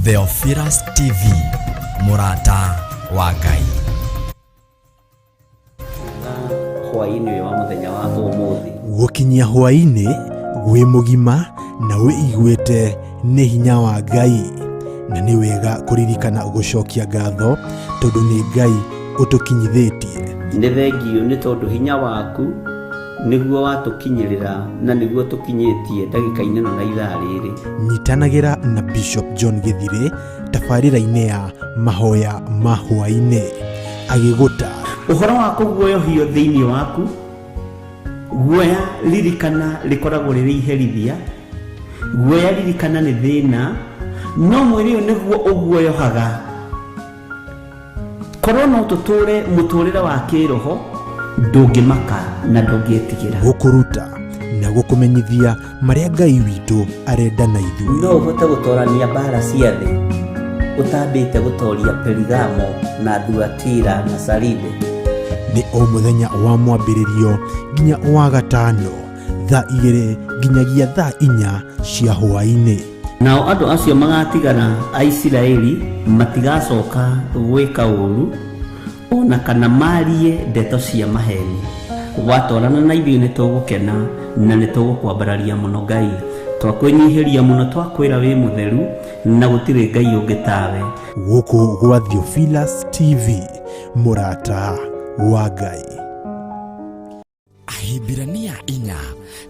Theophilus TV, mũrata wa Ngai. Hwaĩ-inĩ ũyũ wa mũthenya wa ũmũthĩ. Gũkinyia hwaĩ-inĩ wĩ mũgima na wĩiguĩte nĩ hinya wa Ngai, na nĩ wega kũririkana gũcokia ngatho tondũ nĩ Ngai ũtũkinyithĩtie. Nĩ thengiũ nĩ tondũ hinya waku nĩguo watũkinyĩrĩra na nĩguo tũkinyĩtie ndagĩka-inĩ ĩno na ithaa rĩrĩ. Nyitanagĩra na Bishop John Gĩthirĩ tabarĩra-inĩ ya mahoya ma hwaĩ-inĩ agĩgũta ũhoro wa kũguoyohio thĩinĩ waku. Guoya ririkana rĩkoragwo rĩrĩ iherithia, guoya ririkana nĩ thĩna, no mwĩrĩ ũyũ nĩguo ũguoyohaga. Korwo no tũtũre mũtũrĩre wa kĩroho, ndũngĩmaka na ndũngĩtigĩra. Gũkũruta na gũkũmenyithia marĩa Ngai witũ arenda na ithuĩ. No ũhote gũtorania mbara cia thĩ ũtambĩte gũtoria Perigamo na Thuatira na Saride? Nĩ o mũthenya wa mwambĩrĩrio nginya wa gatano thaa 2 nginyagia thaa 4 cia hwaĩ-inĩ. Nao andũ acio magatigara a Isiraeli matigacoka gwĩka ũũru o na kana marie ndeto cia maheni. Watwarana na ithuĩ nĩ tũgũkena na nĩ tũgũkwambararia mũno Ngai. Twakwĩnyihĩria mũno, twakwĩra wĩ mũtheru na gũtirĩ Ngai ũngĩ tawe. Gũkũ gwa Theophilus TV, mũrata wa Ngai. Ahibirania 4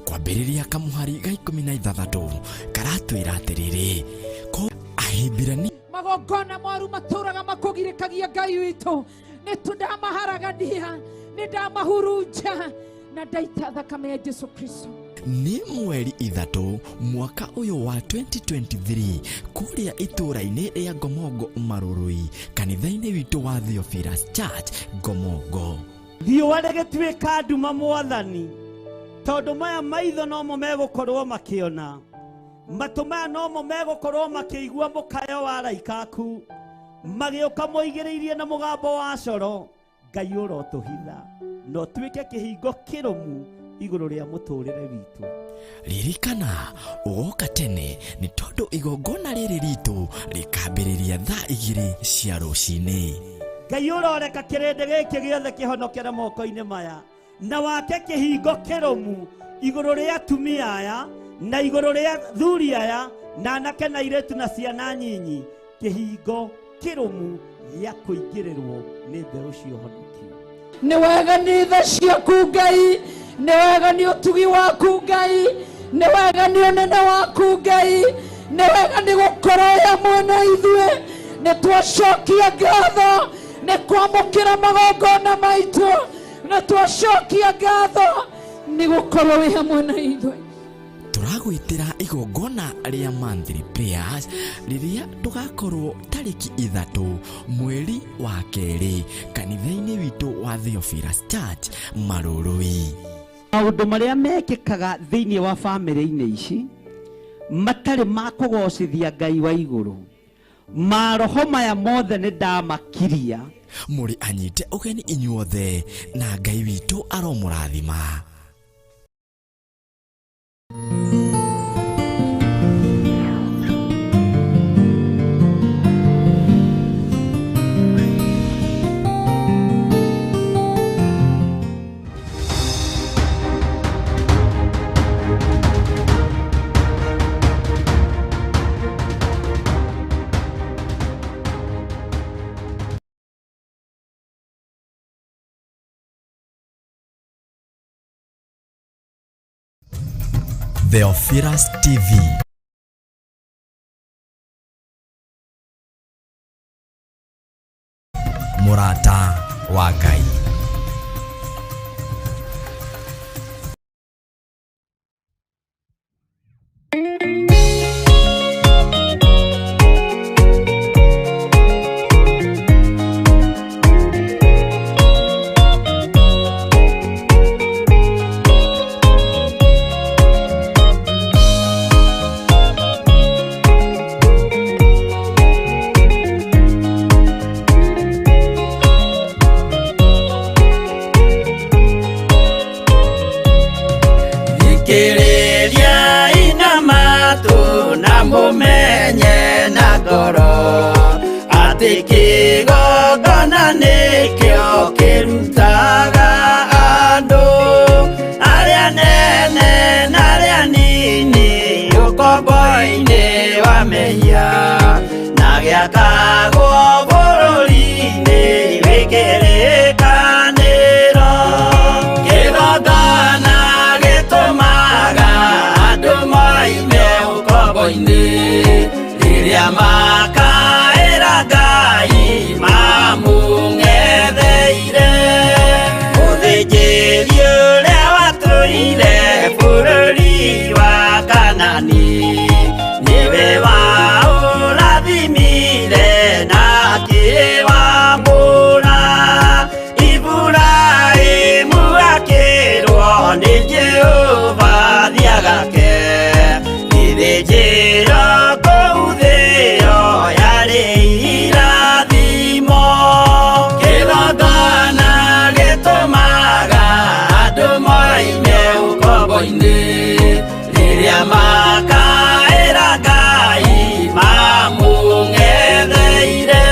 kwambĩrĩria kamũhari ga 16 karatwĩra atĩrĩrĩ, ko Ahibirania magongona moru matũraga makũgirĩkagia Ngai witũ, nĩ tũndamaharagania, nĩ ndamahurunja na ndaita thakame ya Jesu Kristo. Nĩ mweri 3 mwaka ũyũ wa 2023 kũrĩa itũũra-inĩ rĩa Ngomongo Marũrũi, kanitha-inĩ witũ wa Theophilus Church Ngomongo. Riũa rĩgĩtuĩka nduma mwathani, tondũ maya maitho nomo megũkorwo makĩona, matũ maya nomo megũkorwo makĩigua mũkayo wa araika aku magĩũka moigĩrĩirie na mũgambo wa coro. Ngai ũrotũhitha na ũtuĩke kĩhingo kĩrũmu igũrũ rĩa mũtũrĩre witũ. Ririkana ũgoka tene nĩ tondũ igongona rĩrĩ ritũ rĩkambĩrĩria thaa 2 cia rũcinĩ. Ngai ũroreka kĩrĩndĩ gĩkĩ gĩothe kĩhonokere moko-inĩ maya na wake kĩhingo kĩrũmu igũrũ rĩa atumia aya na igũrũ rĩa thuri aya na anake na airĩtu na ciana nyinyi, kĩhingo kĩrũmu gĩa kũingĩrĩrwo nĩ mbeũ cia ũhonokio. Nĩ wega nĩ tha ciaku Ngai, nĩ wega nĩ ũtugi waku Ngai, nĩ wega nĩ ũnene waku Ngai, nĩ wega nĩ gũkorwo wĩ hamwe na ithuĩ. Nĩ twacokia ngatho nĩ kwamũkĩra magongona maitũ, na twacokia ngatho nĩ gũkorwo wĩ hamwe na ithuĩ. Tũragwĩtĩra igongona rĩa monthly prayers rĩrĩa tũgakorwo tarĩki 3 mweri wa 2 kanitha-inĩ witũ wa Theophilus Church Marũrũi. Maũndũ marĩa mekĩkaga thĩinĩ wa bamĩrĩ-inĩ ici matarĩ ma kũgocithia Ngai wa igũrũ, maroho maya mothe nĩ ndamakiria. Mũrĩ anyite ũgeni inyuothe na Ngai witũ aromũrathima. Theophilus TV. Mũrata wa Ngai. Thikĩrĩria ina matũ na mũmenye na ngoro atĩ kĩgongona nĩkĩo kĩrutaga andũ arĩa nene na arĩa nini ũkombo-inĩ wa mehia na gĩakagwo bũrũri-inĩ wĩ kĩrĩkanĩro. Kĩgongona gĩtũmaga andũ moime ũkombo-inĩ rĩrĩa makaĩra Ngai mamũng'etheire. Mũthĩnjĩri ũrĩa watũire bũrũri wa Kanani nĩwe waũrathimire na akĩwamũra. Iburahĩmu akĩrwo nĩ Jehova thiagake gĩthĩnjĩro kũu thĩo yarĩ irathimo. Kĩgongona gĩtũmaga andũ moime ũkombo-inĩ rĩrĩa makaĩra Ngai mamũng'etheire.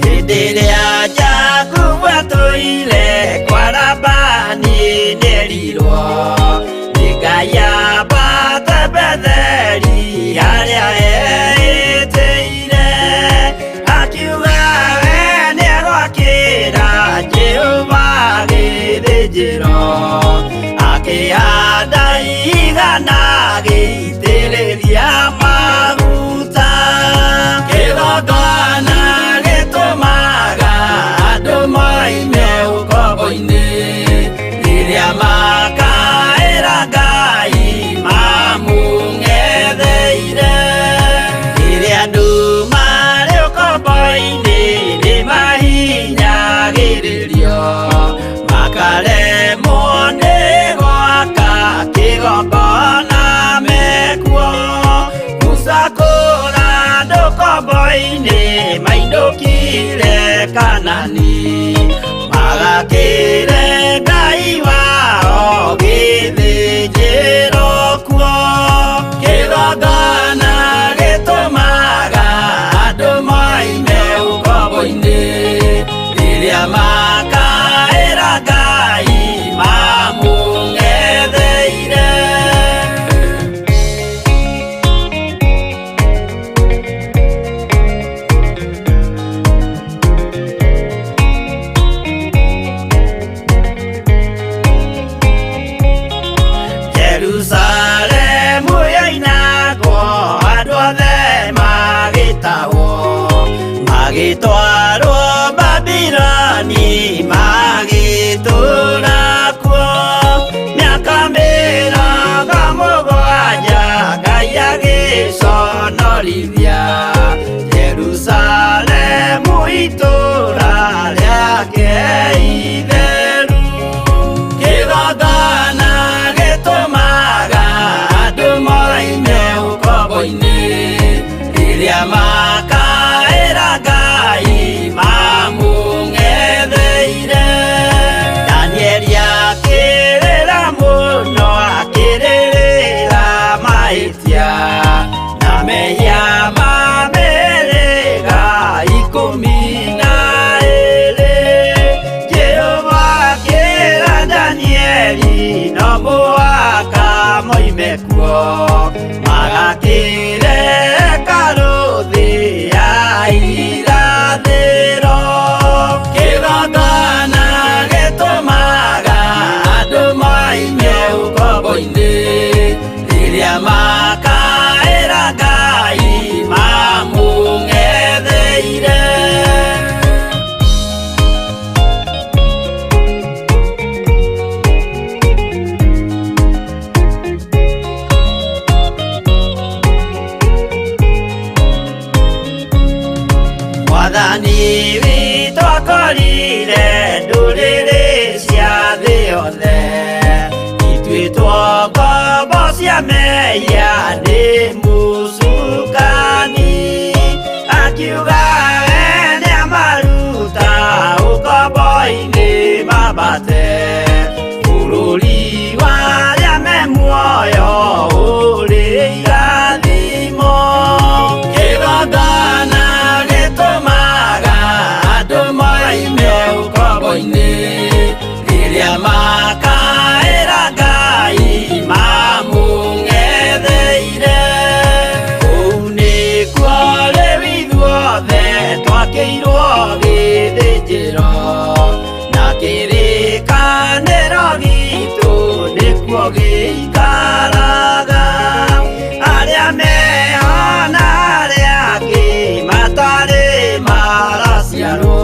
Hĩndĩ ĩrĩa Jakubu atũire kwa Labani nĩerirwo nĩ Ngai ambate Betheli harĩa eĩtĩire. Akiuga we nĩegwakĩra Jehova gĩthĩnjĩro, akĩhanda igana agĩitĩrĩria maguta. Kĩgongona gĩtũmaga andũ moime ũkombo-inĩ rĩrĩa makaĩra Ngai mamũng'etheire. Rĩrĩa andũ marĩ ũkombo-inĩ nĩmahinyagĩrĩrio makaremwo nĩ gwaka kĩgongona mekuo. Musa kũra andũ ũkombo-inĩ mainũkire Kanani magakĩre Ngai wao gĩthĩnjĩro kuo. Kĩgongona gĩtũmaga andũ moime ũkombo-inĩ rĩrĩa makaĩra Ngai mamũng'etheire. Jerusalemu yoinagwo andũ othe magĩtahwo magĩtwarwo Babiloni magĩtũũra kuo. Mĩaka mĩrongo mũgwanja Ngai agĩconorithia Jerusalemu itũũra rĩake itheru. Kĩgongona gĩtũmaga andũ moime ũkombo-inĩ rĩrĩa makaĩra Ngai mamũng'etheire. Danieli akĩrĩra mũno akĩrĩrĩra mahĩtia na mehia ma mĩhĩrĩga 12. Jehova akĩra Danieli no mũhaka moime kuo magakĩre hekarũ thĩ ya irathĩro. Kĩgongona gĩtũmaga andũ moime ũkombo-inĩ rĩrĩa makaĩra Ngai mamũng'etheire. Mwathani witũ akorire ndũrĩrĩ cia thĩ yothe ituĩtwo ngombo cia mehia nĩ mũcukani. Akiuga we nĩamaruta ũkombo-inĩ mambate bũrũri wa arĩa me muoyo ũrĩ irathimo. Kĩgongona gĩtũmaga andũ moime ũkombo-inĩ rĩrĩa makaĩra Ngai mamũng'etheire. Kũu nĩkuo rĩu ithuothe twakĩirwo gĩthĩnjĩro na kĩrĩkanĩro gitũ nĩkuo gĩikaraga. Arĩa meho na arĩa angĩ matarĩ maraciarwo,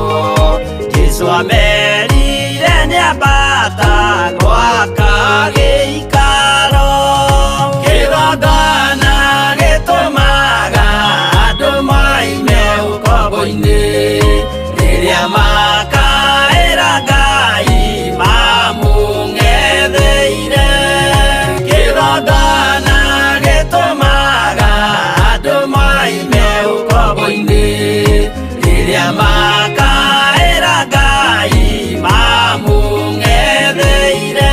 Jesũ amerire nĩambata gwaka gĩikaro. Kĩgongona gĩtũmaga andũ moime ũkombo-inĩ rĩrĩa makaĩra Ngai mamũng'etheire. Kĩgongona gĩtũmaga andũ moime ũkombo-inĩ rĩrĩa makaĩra Ngai mamũng'etheire.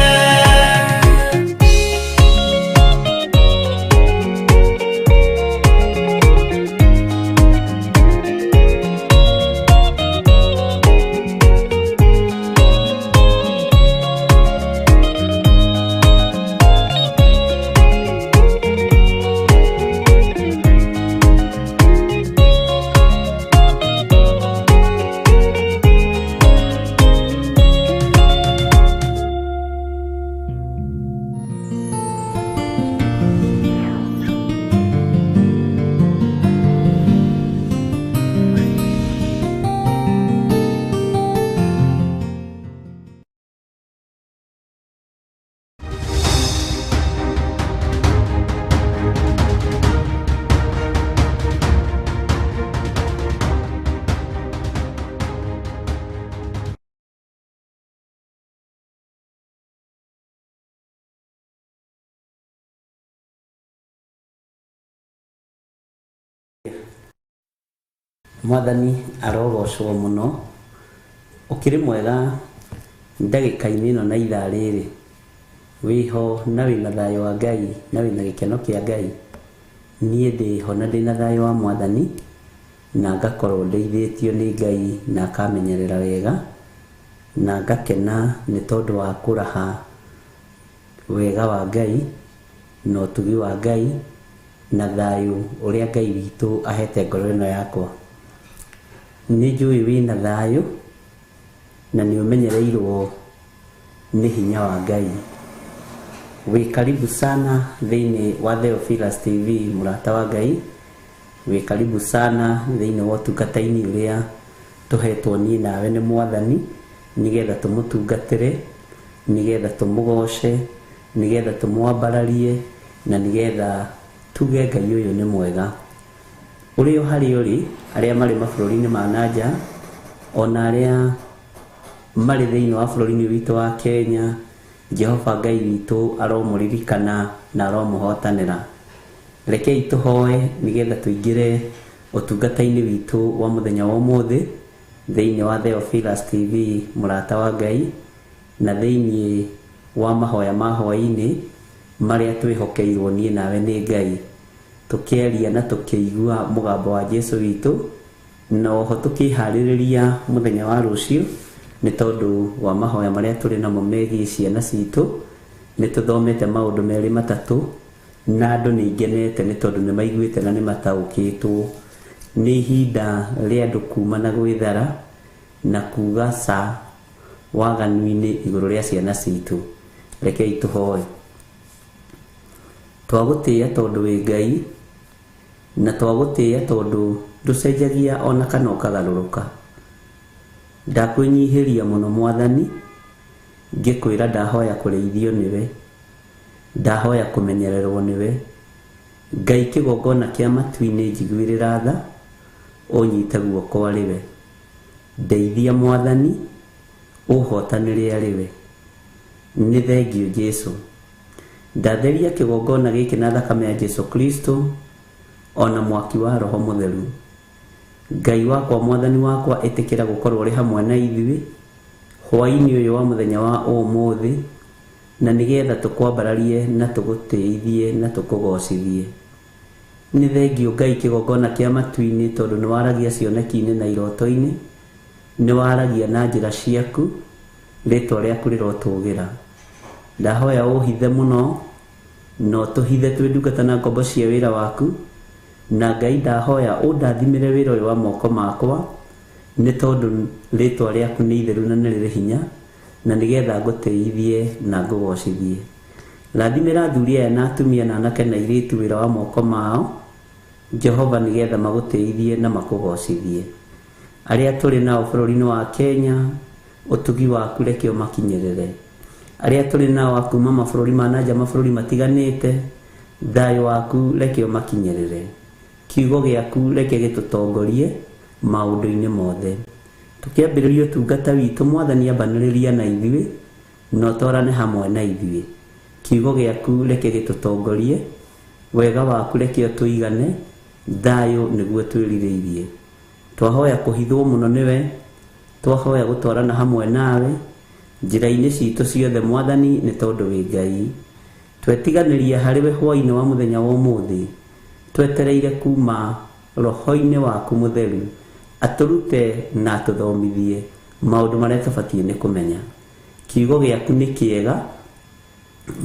Mwathani arogocwo mũno. Ũkĩrĩ mwega ndagĩka-inĩ ĩno na ithaa rĩrĩ, wĩho na wĩna thayũ wa Ngai na wĩna gĩkeno kĩa Ngai. Niĩ ndĩho na ndĩna thayũ wa Mwathani na ngakorwo ndeithĩtio nĩ Ngai na akamenyerera wega na ngakena nĩ tondũ wa kũraha wega wa Ngai na ũtugi wa Ngai na thayũ ũrĩa Ngai witũ ahete ngoro ĩno yakwa. Nĩ njũĩ wĩna thayũ na nĩ ũmenyereirwo nĩ hinya wa Ngai. Wĩ karibu sana thĩinĩ wa Theophilus TV, mũrata wa Ngai. Wĩ karibu sana thĩinĩ wa ũtungata-inĩ ũrĩa tũhetwo niĩ nawe nĩ Mwathani, nĩgetha tũmũtungatĩre, nĩgetha tũmũgoce, nĩgetha tũmwambararie, na nĩgetha tuge Ngai ũyũ nĩ mwega. Ũrĩ o harĩa ũrĩ, arĩa marĩ mabũrũri-inĩ ma na nja, ona arĩa marĩ thĩinĩ wa bũrũri-inĩ witũ wa Kenya, Jehova Ngai witũ aromũririkana na aromũhotanĩra. Rekei tũhoe nĩgetha tũingĩre ũtungata-inĩ witũ wa mũthenya wa ũmũthĩ thĩinĩ wa Theophilus TV, mũrata wa Ngai, na thĩinĩ wa mahoya ma hwaĩ-inĩ marĩa twĩhokeirwo niĩ nawe nĩ Ngai, tũkĩaria na tũkĩigua mũgambo wa Jesu witũ, na oho tũkĩharĩrĩria mũthenya wa rũciũ nĩ tondũ wa mahoya marĩa tũrĩ namo megiĩ ciana citũ. Nĩ tũthomete maũndũ merĩ matatũ na andũ nĩ ingenete nĩ tondũ nĩ maiguĩte na nĩ mataũkĩtwo. Nĩ ihinda rĩa andũ kuma na gwĩthara na kuga ca waganu-inĩ igũrũ rĩa ciana citũ. Rekei tũhoe. Twagũtĩĩa tondũ wĩ Ngai, na twagũtĩĩa tondũ ndũcenjagia ona kana ũkagarũrũka. Ndakwĩnyihĩria mũno Mwathani, ngĩkwĩra ndahoya kũrĩithio nĩwe, ndahoya kũmenyererwo nĩwe. Ngai kĩgongona kĩa matu-inĩ njiguĩrĩra tha, ũnyite guoko arĩ we. Ndeithia Mwathani, ũhotanĩre arĩ we. Nĩ thengiũ Jesu. Ndatheria kĩgongona gĩkĩ na thakame ya Jesu Kristo, ona mwaki wa Roho Mũtheru. Ngai wakwa, Mwathani wakwa, ĩtĩkĩra gũkorwo ũrĩ hamwe na ithuĩ hwaĩ-inĩ ũyũ wa mũthenya wa ũmũthĩ, na nĩgetha tũkwambararie na tũgũtĩithie na tũkũgocithie. Nĩ thengio Ngai kĩgongona kĩa matu-inĩ, tondũ nĩ waragia cioneki-inĩ na iroto-inĩ, nĩ waragia na njĩra ciaku, rĩtwa rĩaku rĩrotũgĩra. Ndahoya ũhithe mũno na ũtũhithe twĩ ndungata na ngombo cia wĩra waku, na Ngai ndahoya ũndathimĩre wĩra ũyũ wa moko makwa, nĩ tondũ rĩtwa rĩaku nĩ itheru na nĩ rĩrĩ hinya, na nĩgetha ngũtĩithie na ngũgocithie. Rathimĩra athuri aya na atumia na anake na airĩtu wĩra wa moko mao, Jehova, nĩgetha magũtĩithie na makũgocithie. Arĩa tũrĩ nao bũrũri-inĩ wa Kenya, ũtugi waku reke ũmakinyĩrĩre. Arĩa tũrĩ nao a kuma mabũrũri ma nanja, mabũrũri matiganĩte, thayũ waku reke ũmakinyĩrĩre. Kiugo gĩaku reke gĩtũtongorie maũndũ-inĩ mothe. Tũkĩambĩrĩria ũtungata witũ, Mwathani, ambanĩrĩria na ithuĩ na ũtwarane hamwe na ithuĩ. Kiugo gĩaku reke gĩtũtongorie, wega waku reke ũtũigane, thayũ nĩguo twĩrirĩirie. Twahoya kũhithwo mũno nĩwe, twahoya gũtwarana hamwe nawe njĩra-inĩ citũ ciothe, Mwathani, nĩ tondũ wĩ Ngai. Twetiganĩria harĩ we hwaĩ-inĩ wa mũthenya wa ũmũthĩ, twetereire kuma roho-inĩ waku mũtheru atũrute na atũthomithie maũndũ marĩa tũbatiĩ nĩ kũmenya. Kiugo gĩaku nĩ kĩega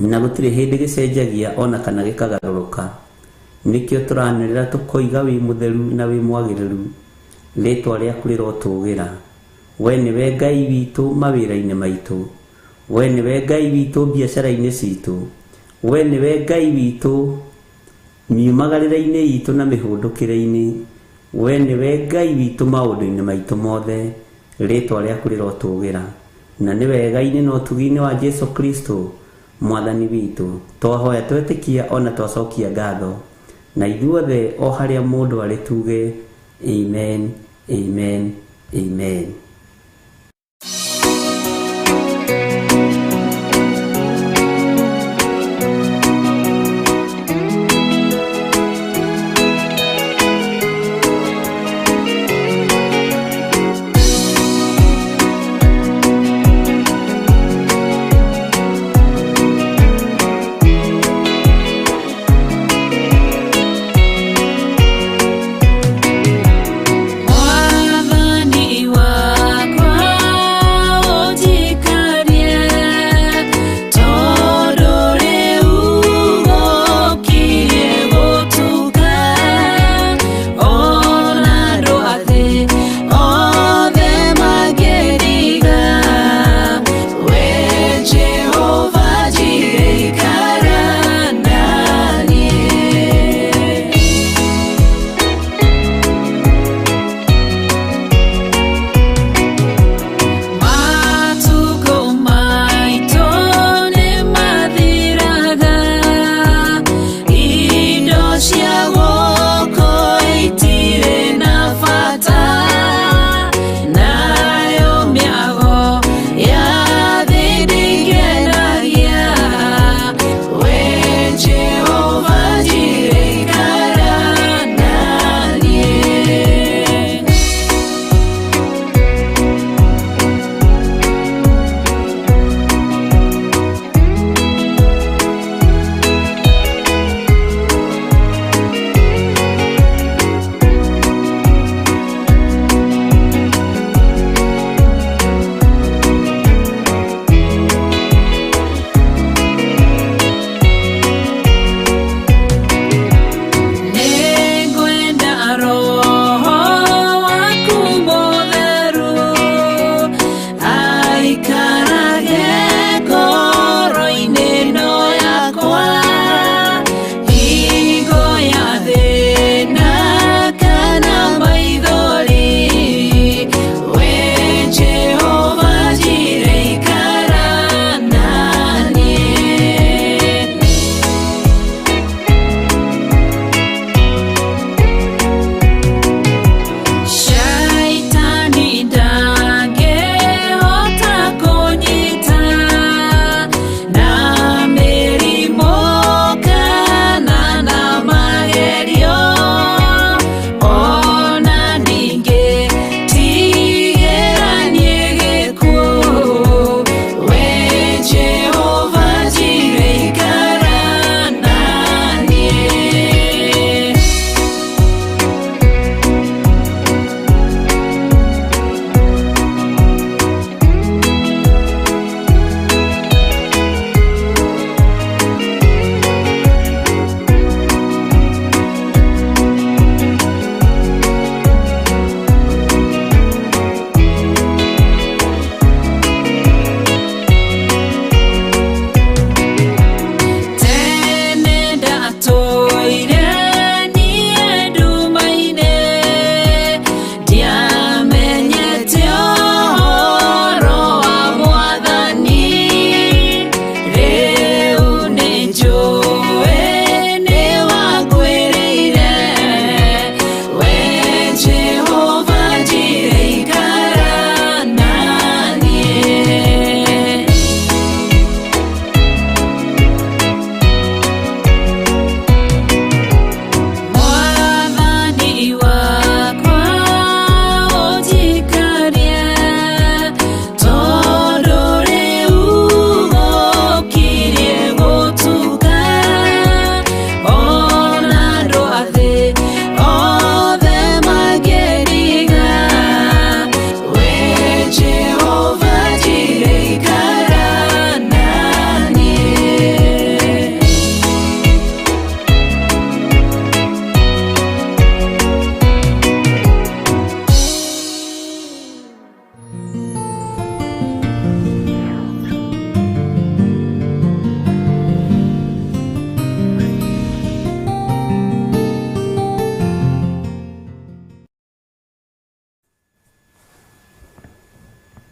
na gũtirĩ hĩndĩ gĩcenjagia ona kana gĩkagarũrũka. Nĩkĩo tũranĩrĩra tũkoiga wĩ mũtheru na wĩ mwagĩrĩru, rĩtwa rĩaku rĩrotũgĩra. We nĩwe Ngai witũ mawĩra-inĩ maitũ, we nĩwe Ngai witũ biacara-inĩ citũ, we nĩwe Ngai witũ miumagarĩre-inĩ itũ na mĩhũndũkĩre-inĩ, we nĩwe Ngai witũ maũndũ-inĩ maitũ mothe, rĩtwa rĩaku rĩrotũgĩra. Na nĩ wega-inĩ na ũtugi-inĩ wa Jesu Kristo Mwathani witũ twahoya twetĩkia ona twacokia ngatho, na ithuothe o harĩa mũndũ arĩ tuge amen, amen, amen. Mwathani wa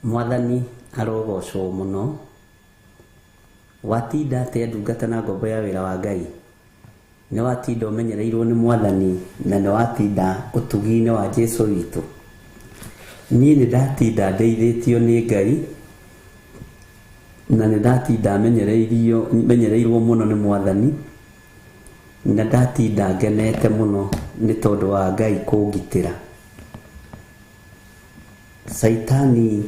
Mwathani arogocwo mũno. Watinda atĩa ndungata na ngombo ya wĩra wa Ngai? Nĩ watinda ũmenyereirwo nĩ Mwathani na nĩ watinda ũtugi-inĩ wa Jesũ witũ. Niĩ nĩ ndatinda ndeithĩtio nĩ Ngai na nĩ ndatinda menyereirwo mũno nĩ Mwathani na ndatinda ngenete mũno nĩ tondũ wa Ngai kũngitĩra. Caitani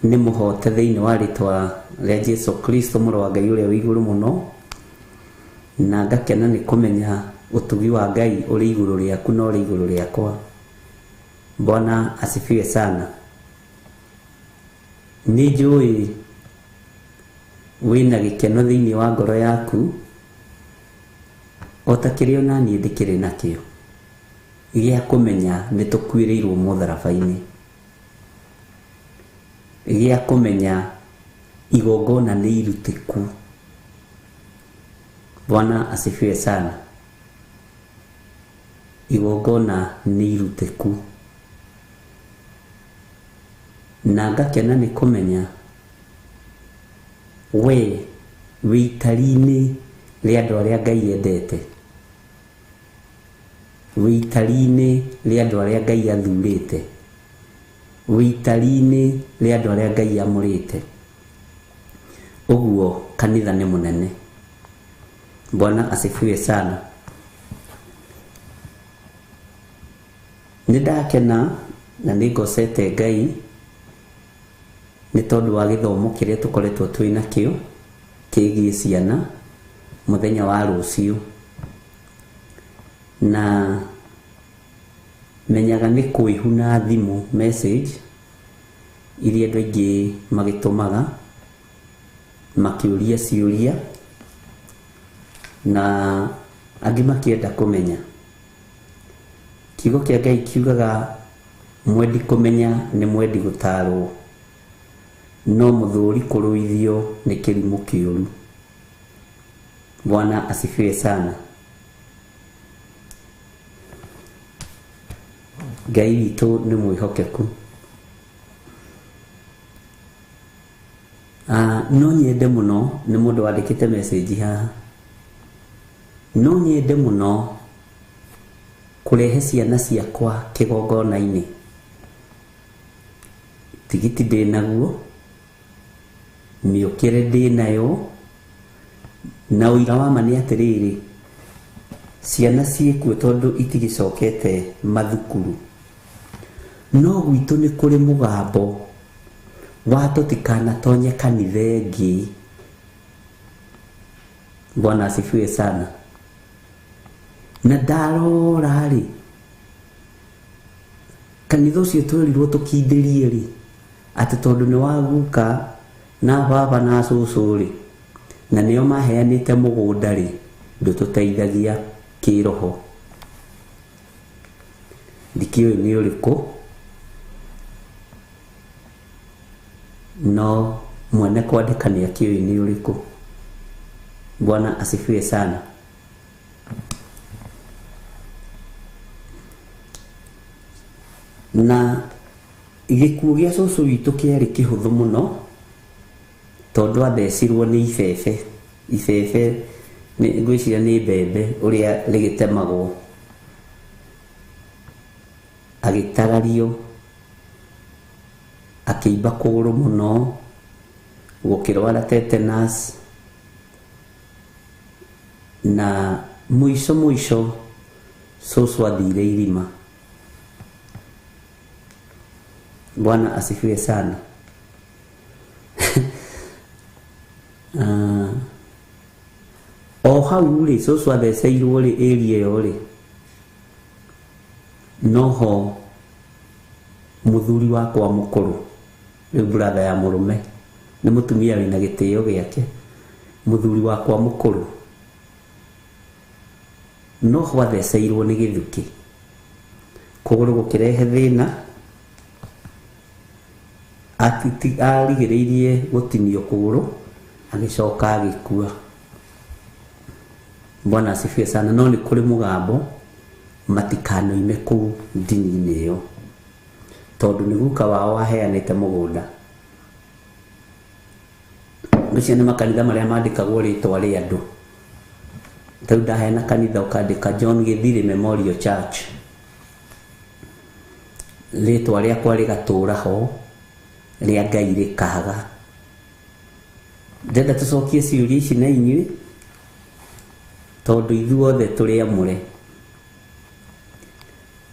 nĩ mũhote thĩinĩ wa rĩtwa rĩa Jesũ Kristo mũrũ wa Ngai ũrĩa wĩ igũrũ mũno, na ngakena nĩ kũmenya ũtugi wa Ngai ũrĩ igũrũ rĩaku na ũrĩ igũrũ rĩakwa. Bwana asifiwe sana. Nĩ njũĩ wĩna gĩkeno thĩinĩ wa ngoro yaku o ta kĩrĩa ona niĩ ndĩkĩrĩ nakĩo gĩa kũmenya nĩ tũkuĩrĩirwo mũtharaba-inĩ, gĩa kũmenya igongona nĩ irutĩku. Bwana asifiwe sana. Igongona nĩ irutĩku na ngakena nĩ kũmenya we wĩ itari-inĩ rĩa andũ arĩa Ngai endete, wĩ itari-inĩ rĩa andũ arĩa Ngai athurĩte, wĩ itari-inĩ rĩa andũ arĩa Ngai amũrĩte. Ũguo kanitha nĩ mũnene. Bwana asifiwe sana. Nĩ ndakena na nĩ ngocete Ngai nĩ tondũ wa gĩthomo kĩrĩa tũkoretwo twĩ nakĩo kĩgiĩ ciana mũthenya wa rũciũ, na menyaga nĩ kwĩhuna thimũ message iria andũ aingĩ magĩtũmaga makĩũria ciũria na angĩ makĩenda kũmenya. Kiugo kĩa Ngai kiugaga mwendi kũmenya nĩ mwendi gũtarwo, no mũthũri kũrũithio nĩ kĩrimũ kĩũru. Bwana asifiwe sana. Ngai witũ nĩ mwĩhokeku. No nyende mũno, nĩ mũndũ wandĩkĩte message haha, no nyende mũno kũrehe ciana ciakwa kĩgongona-inĩ. Tigiti ndĩ naguo, mĩũkĩre ndĩ nayo, na ũira wa ma nĩ atĩrĩrĩ, ciana ciĩkuo tondũ itigĩcokete mathukuru. No gwitũ nĩ kũrĩ mũgambo wa tũtikanatonye kanitha ĩngĩ. Bwana asifiwe sana. Na ndarora rĩ, kanitha ũcio twerirwo tũkindĩrie rĩ, atĩ tondũ nĩ wa guka na baba na cũcũ rĩ, na nĩo maheanĩte mũgũnda rĩ, ndũtũteithagia kĩroho. Ndikĩũĩ nĩ ũrĩkũ, no mwene kwandĩka nĩ akĩũĩ nĩ ũrĩkũ. Bwana asifiwe sana. Na gĩkuũ gĩa cũcũ witũ kĩarĩ kĩhũthũ mũno tondũ athecirwo nĩ ibebe. Ibebe ngwĩciria nĩ mbembe ũrĩa rĩgĩtemagwo, agĩtarario, akĩimba kũgũrũ mũno, gũkĩrwara tetanus, na mũico mũico cũcũ athire irima. Bwana asifiwe sana. O hau rĩ, cũcũ atheceirwo rĩ, area ĩyo rĩ, noho mũthuri wakwa mũkũrũ, rĩu brother ya mũrũme, nĩ mũtumia wĩna gĩtĩo gĩake, mũthuri wakwa mũkũrũ noho atheceirwo nĩ gĩthukĩ, kũgũrũ gũkĩrehe thĩna, arigĩrĩirie gũtinio kũgũrũ, agĩcoka agĩkua. Bwana asifiwe sana. No nĩ kũrĩ mũgambo matikanoime kũu ndini-inĩ ĩyo. Tondũ nĩ guka wao waheanĩte mũgũnda. Macio nĩ makanitha marĩa mandĩkagwo rĩtwa rĩa andũ. Ta rĩu ndaheana kanitha ũkandĩka John Gĩthiri Memorial Church. Rĩtwa rĩakwa rĩgatũra ho, rĩa Ngai rĩkaga. Ndĩrenda tũcokie ciũria ici na inyuĩ, tondũ ithuothe tũrĩ amũre.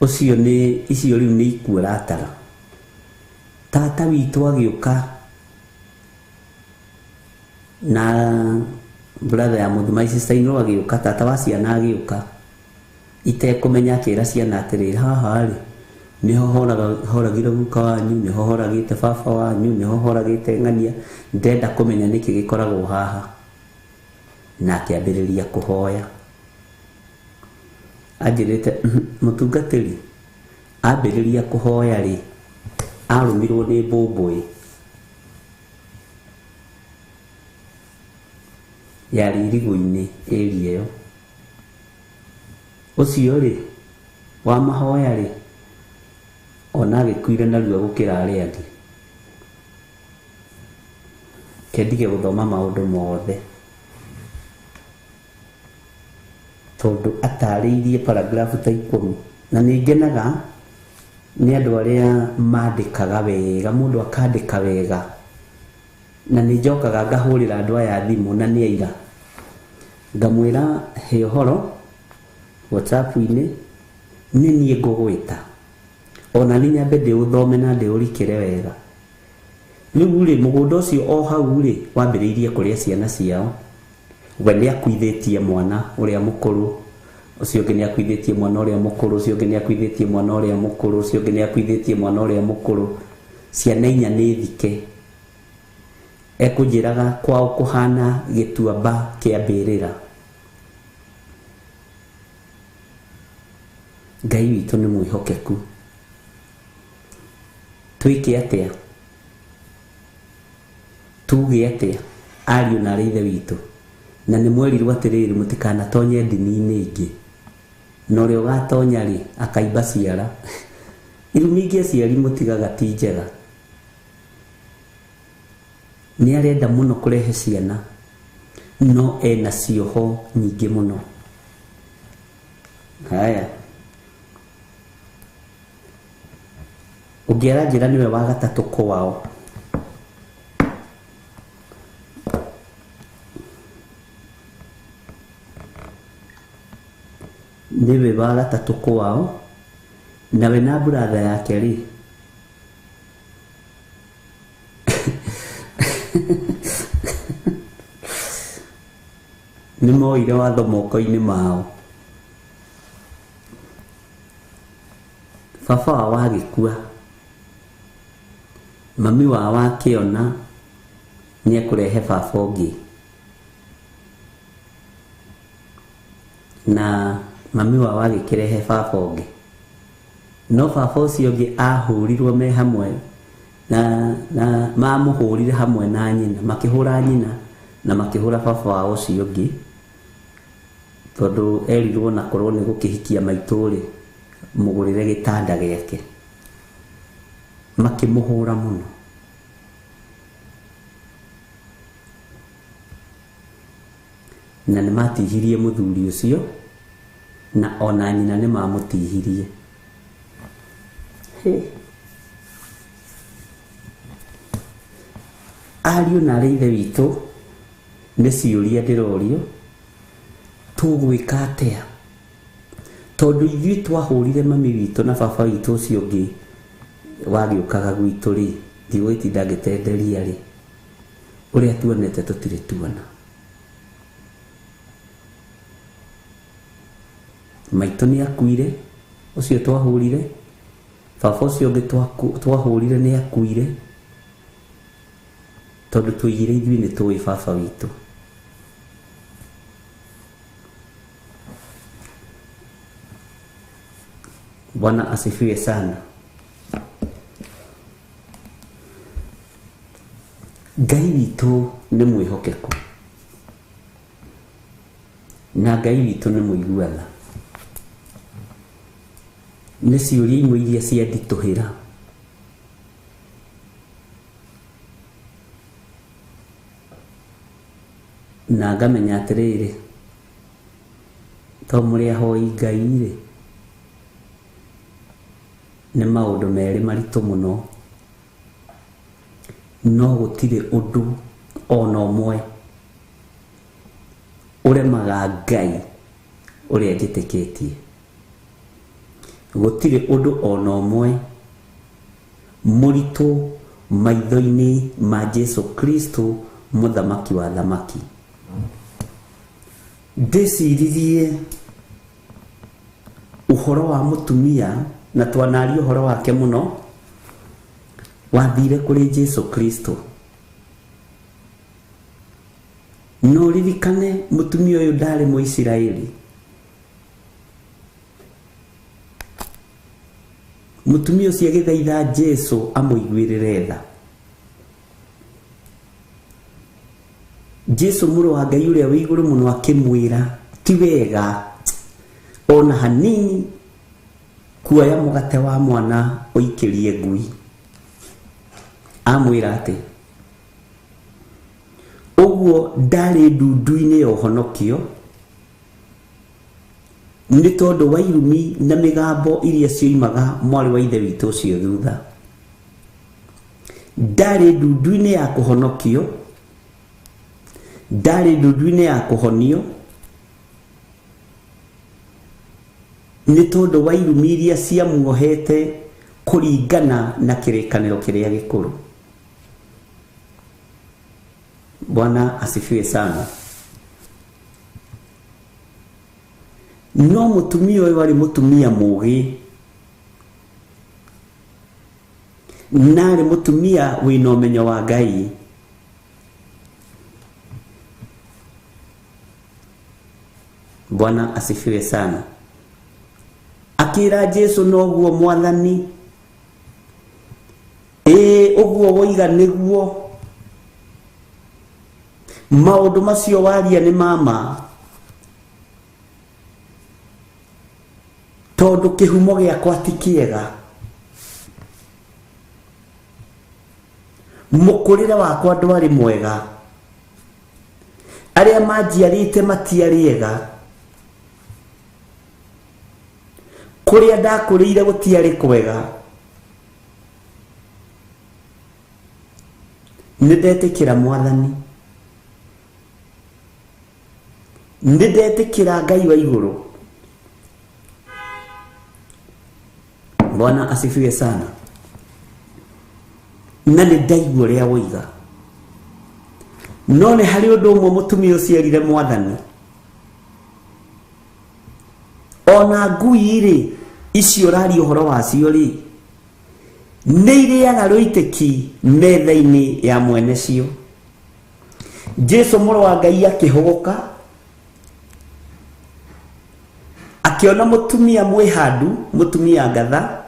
Ũcio nĩ icio rĩu nĩ ikuũ ũratara. Tata witũ agĩũka na brother ya mũthũ, my sister in law agĩũka, tata wa ciana agĩũka itekũmenya, akĩra ciana atĩrĩrĩ, haha rĩ nĩho horagire guka wanyu, nĩho horagĩte baba wanyu, nĩho horagĩte ng'ania, ndenda kũmenya nĩkĩ gĩkoragwo haha. Na akĩambĩrĩria kũhoya. Anjĩrĩte mũtungatĩri ambĩrĩria kũhoya rĩ, arũmirwo nĩ mbũmbũĩ yarĩ irigũ-inĩ area ĩyo. Ũcio rĩ wa mahoya rĩ, ona agĩkuire narua gũkĩra arĩa angĩ. Kendige gũthoma maũndũ mothe tondũ atarĩirie paragrafu ta 10. Na nĩ ngenaga nĩ andũ arĩa mandĩkaga wega, mũndũ akandĩka wega. Na nĩ njokaga ngahũrĩra andũ aya thimũ na nĩ aira, ngamwĩra he ũhoro WhatsApp-inĩ, nĩ niĩ ngũgwĩta, ona nĩ nyambe ndĩũthome na ndĩũrikĩre wega. Rĩu rĩ, mũgũnda ũcio o hau rĩ wambĩrĩirie kũrĩa ciana ciao. We nĩ akuithĩtie mwana ũrĩa mũkũrũ, ũcio ũngĩ nĩ akuithĩtie mwana ũrĩa mũkũrũ, ũcio ũngĩ nĩ akuithĩtie mwana ũrĩa mũkũrũ, ũcio ũngĩ nĩ akuithĩtie mwana ũrĩa mũkũrũ. Ciana inya nĩ thike. Ekũnjĩraga kwao kũhana gĩtuamba kĩa mbĩrĩra. Ngai witũ nĩ mwĩhokeku. Twĩke atĩa? Tuge atĩa ariũ na arĩ ithe witũ? Na nĩ mwerirwo atĩrĩrĩ, mũtikanatonye ndini-inĩ ĩngĩ, na ũrĩa ũgatonya rĩ akaimba ciara. Irumi ingĩ aciari mũtigaga ti njega. Nĩ arenda mũno kũrehe ciana, no ena cioho nyingĩ mũno. Haya, ũngĩ aranjĩra nĩwe wa gatatũ kwao. Nĩwe wa gatatũ kwao, nawe na brother yake rĩ nĩ moire watho moko-inĩ mao. Baba wao agĩkua, mami wao akĩona nĩ ekũrehe baba ũngĩ, na mami wao agĩkĩrehe baba ũngĩ. No baba ũcio ũngĩ ahũrirwo me hamwe na mamũhũrire hamwe na nyina, makĩhũra nyina na makĩhũra baba wao ũcio ũngĩ, tondũ erirwo na korwo nĩ gũkĩhikia maitũ rĩ, mũgũrĩre gĩtanda gĩake. Makĩmũhũra mũno. Na nĩ matihirie mũthuri ũcio, na ona nyina nĩ mamũtihirie. Ariũ na arĩ ithe witũ, nĩ ciũria ndĩrorio, tũgwĩka atĩa? Tondũ ithuĩ twahũrire mami witũ na baba witũ ũcio ũngĩ wagĩũkaga gwitũ rĩ, ndigũgĩtinda ngĩtenderia rĩ, ũrĩa tuonete tũtirĩ tuona. Maitũ nĩ akuire, ũcio twahũrire, baba ũcio ũngĩ twahũrire nĩ akuire, tondũ tũigire ithuĩ nĩ tũĩ baba witũ. Bwana asifiwe sana. Ngai witũ nĩ mwĩhokeku, na Ngai witũ nĩ mũigua tha. Nĩ ciũria imwe iria cianditũhĩra Na ngamenya atĩrĩrĩ, to mũrĩ ahoi Ngai rĩ, nĩ maũndũ merĩ maritũ mũno, no gũtirĩ ũndũ ona ũmwe ũremaga Ngai ũrĩa njĩtĩkĩtie. Gũtirĩ ũndũ ona ũmwe mũritũ maitho-inĩ ma Jesu Kristo, mũthamaki wa thamaki. Ndĩciririe ũhoro wa mũtumia, na twanaria ũhoro wake mũno, wathire kũrĩ Jesu Kristo. No ririkane mũtumia ũyũ ndarĩ Mũisiraeli. Mũtumia ũcio agĩthaitha Jesu amũiguĩrĩre tha. Jesu mũrũ wa Ngai ũrĩa wĩ igũrũ mũno akĩmwĩra, ti wega ona hanini kuoya mũgate wa mwana ũikĩrie ngui. Amwĩra atĩ ũguo ndarĩ ndundu-inĩ ya ũhonokio, nĩ tondũ wa irumi na mĩgambo iria cioimaga mwarĩ wa ithe witũ ũcio thutha. Ndarĩ ndundu-inĩ ya kũhonokio, ndarĩ ndundu-inĩ ya kũhonio, nĩ tondũ wa irumi iria ciamuohete kũringana na kĩrĩkanĩro kĩrĩa gĩkũrũ. Bwana asifiwe sana. No mũtumia ũyũ arĩ mũtumia mũũgĩ, na arĩ mũtumia wĩna ũmenyo wa Ngai. Bwana asifiwe sana. Akĩra Jesu, noguo Mwathani, ĩĩ ũguo woiga nĩguo, maũndũ macio waria nĩ mama, tondũ kĩhumo gĩakwa ti kĩega, mũkũrĩre wakwa ndwarĩ mwega, arĩa manjiarĩte matiarĩ ega, kũrĩa ndakũrĩire gũtiarĩ kwega. Nĩ ndetĩkĩra Mwathani, nĩ ndetĩkĩra Ngai wa igũrũ. Bwana asifiwe sana. Na nĩ ndaigua ũrĩa woiga, no nĩ harĩ ũndũ ũmwe mũtumia ũcio erire Mwathani, ona ngui rĩ, icio ũraria ũhoro wacio rĩ, nĩ irĩaga rũitĩki metha-inĩ ya mwene cio. Jesu mũrũ wa Ngai akĩhũgũka, akĩona mũtumia mwĩhandu, mũtumia ngatha,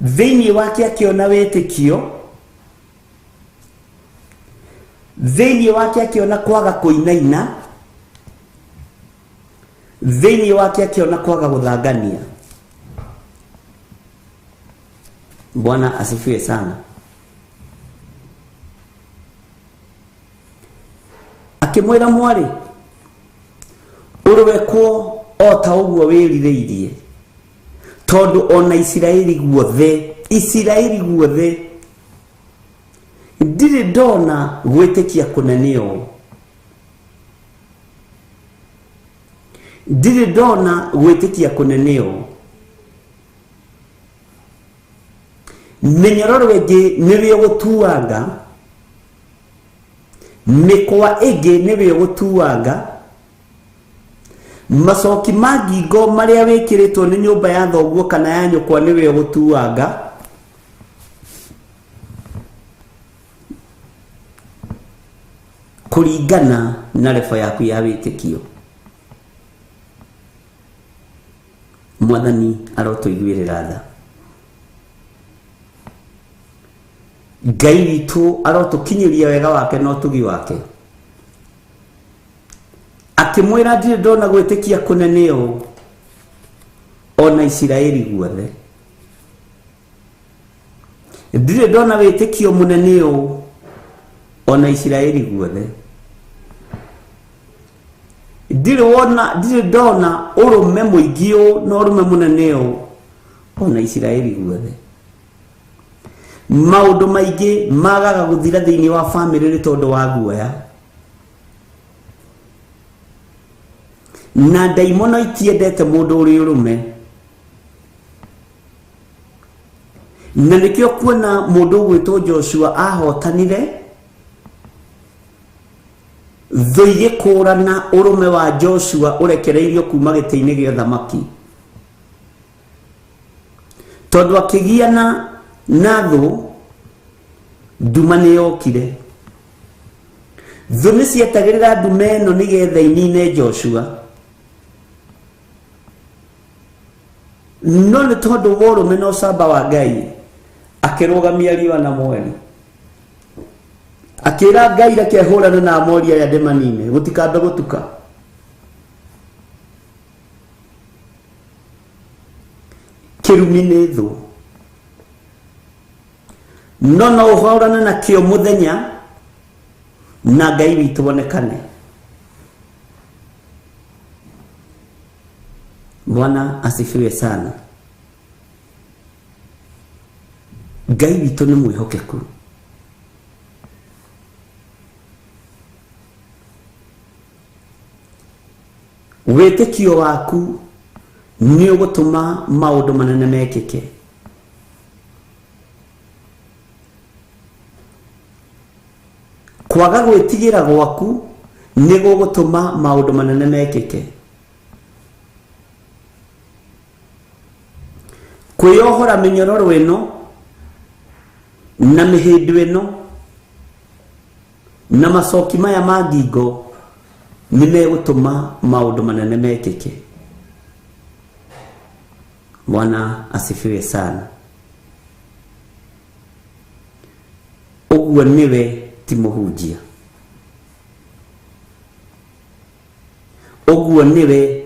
thĩinĩ wake akĩona wĩtĩkio, thĩinĩ wake akĩona kwaga kũinaina, thĩinĩ wake akĩona kwaga gũthangania. Bwana asifiwe sana. Akĩmwĩra, mwarĩ, ũrwekwo o ta ũguo wĩrirĩirie, tondũ ona Isiraeli guothe, Isiraeli guothe ndirĩ ndona gwĩtĩkia kũnene ũũ, ndirĩ ndona gwĩtĩkia kũnene ũũ. Mĩnyororo ĩngĩ nĩrĩo gũtuanga, mĩkwa ĩngĩ nĩrĩo gũtuanga, macoki ma ngingo marĩa wĩkĩrĩtwo nĩ nyũmba ya thoguo kana ya nyũkwa nĩwe ũgũtuanga. Kũringana na rebo yaku ya wĩtĩkio. Mwathani arotũiguĩrĩra tha. Ngai witũ arotũkinyĩria wega wake na ũtugi wake. Akĩmwĩra, ndirĩ ndona gwĩtĩkia kũnene ũũ ona Isiraeli guothe, ndirĩ ndona wĩtĩkio mũnene ũũ ona Isiraeli guothe. Ndirĩ wona, ndirĩ ndona ũrũme mũingĩ ũũ na ũrũme mũnene ũũ ona Isiraeli guothe. Maũndũ maingĩ magaga gũthira thĩinĩ wa bamĩrĩ nĩ tondũ wa guoya. Na ndaimono itiendete mũndũ ũrĩ ũrũme. Na nĩkĩo kuona mũndũ ũgwĩtwo Joshua ahotanire thũ igĩkũrana ũrũme wa Joshua ũrekereirio kuma gĩtĩ-inĩ gĩa ũthamaki. Tondũ akĩgiana na thũ, nduma nĩ yokire. Thũ nĩ cietagĩrĩra nduma ĩno nĩgetha inine Joshua. No nĩ tondũ wa ũrũme na ũcamba wa Ngai, akĩrũgamia riũa na mweri. Akĩra Ngai reke hũrane na Amori aya ndĩmanine, gũtikambe gũtuka. Kĩrumi nĩ thũ. No no ũhũrane nakĩo mũthenya na Ngai witũ wonekane. Bwana asifiwe sana. Ngai witũ nĩ mwĩhokeku. Wĩtĩkio waku nĩ ũgũtũma maũndũ manene mekĩke. Kwaga gwĩtigĩra gwaku nĩ gũgũtũma maũndũ manene mekĩke. Kwĩyohora mĩnyororo ĩno na mĩhĩndo ĩno na macoki maya ma ngingo nĩ megũtũma maũndũ manene mekĩke. Bwana asifiwe sana. Ũguo nĩwe ti mũhunjia. Ũguo nĩwe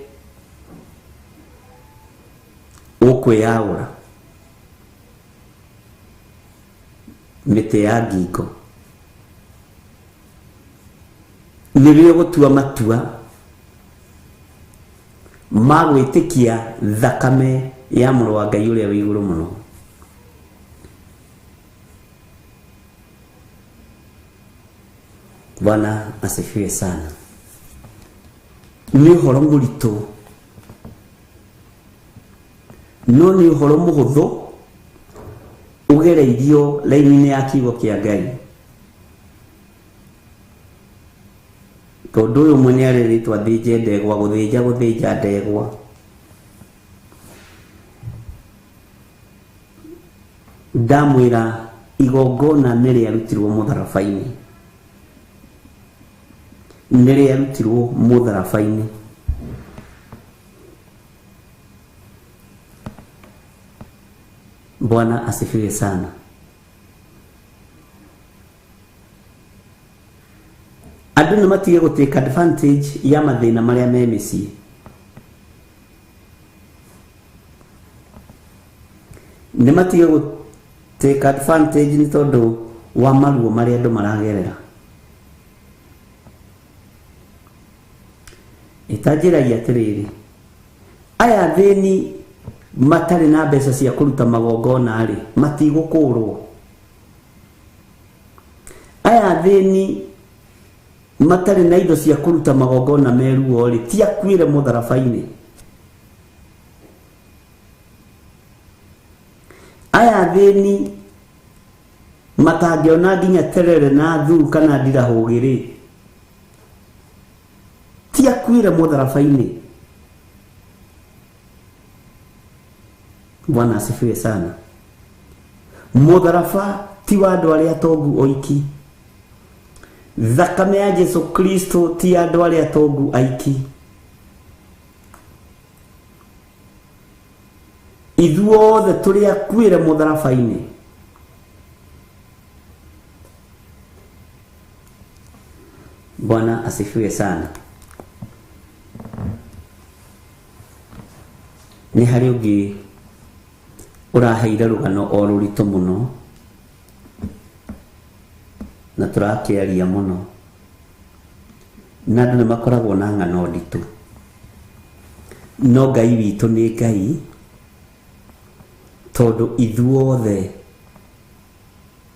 ũkwĩyagũra mĩtĩ ya ngingo. Nĩwe ũgũtua matua ma gwĩtĩkia thakame ya mũrũ wa Ngai ũrĩa wĩ igũrũ mũno. Bwana asifiwe sana. Nĩ ũhoro mũritũ, no nĩ ũhoro mũhũthũ ũgereirio raini-inĩ ya kiugo kĩa Ngai. Tondũ ũyũ ũmwe nĩ arerĩtwo athĩnje ndegwa, gũthĩnja gũthĩnja ndegwa. Ndamwĩra igongona nĩ rĩarutirwo mũtharaba-inĩ. Nĩ rĩarutirwo mũtharaba-inĩ. Bwana asifiwe sana. Andũ nĩ matige gũ take advantage ya mathĩna marĩa me mĩciĩ. Nĩ matige gũ take advantage nĩ tondũ wa maruo marĩa andũ maragerera. Ĩtanjĩragia atĩrĩrĩ, aya athĩni matarĩ na mbeca cia kũruta magongona rĩ, matigũkũrwo. Aya athĩni matarĩ na indo cia kũruta magongona me ruo rĩ, ti akuĩre mũtharaba-inĩ. Aya athĩni matangĩona nginya terere na thuu kana ndirahũgĩ rĩ, ti akuĩre mũtharaba-inĩ. Bwana asifiwe sana. Mũtharaba ti wa andũ arĩa atongu oiki. Thakame ya Jesu Kristo ti ya andũ arĩa atongu aiki. Ithuothe tũrĩ akuĩre mũtharaba-inĩ. Bwana asifiwe sana. Nĩ harĩ ũngĩ ũraheire rũgano o rũritũ mũno na tũrakĩaria mũno. Na andũ nĩ makoragwo na ng'ano nditũ, no Ngai witũ nĩ Ngai, tondũ ithuothe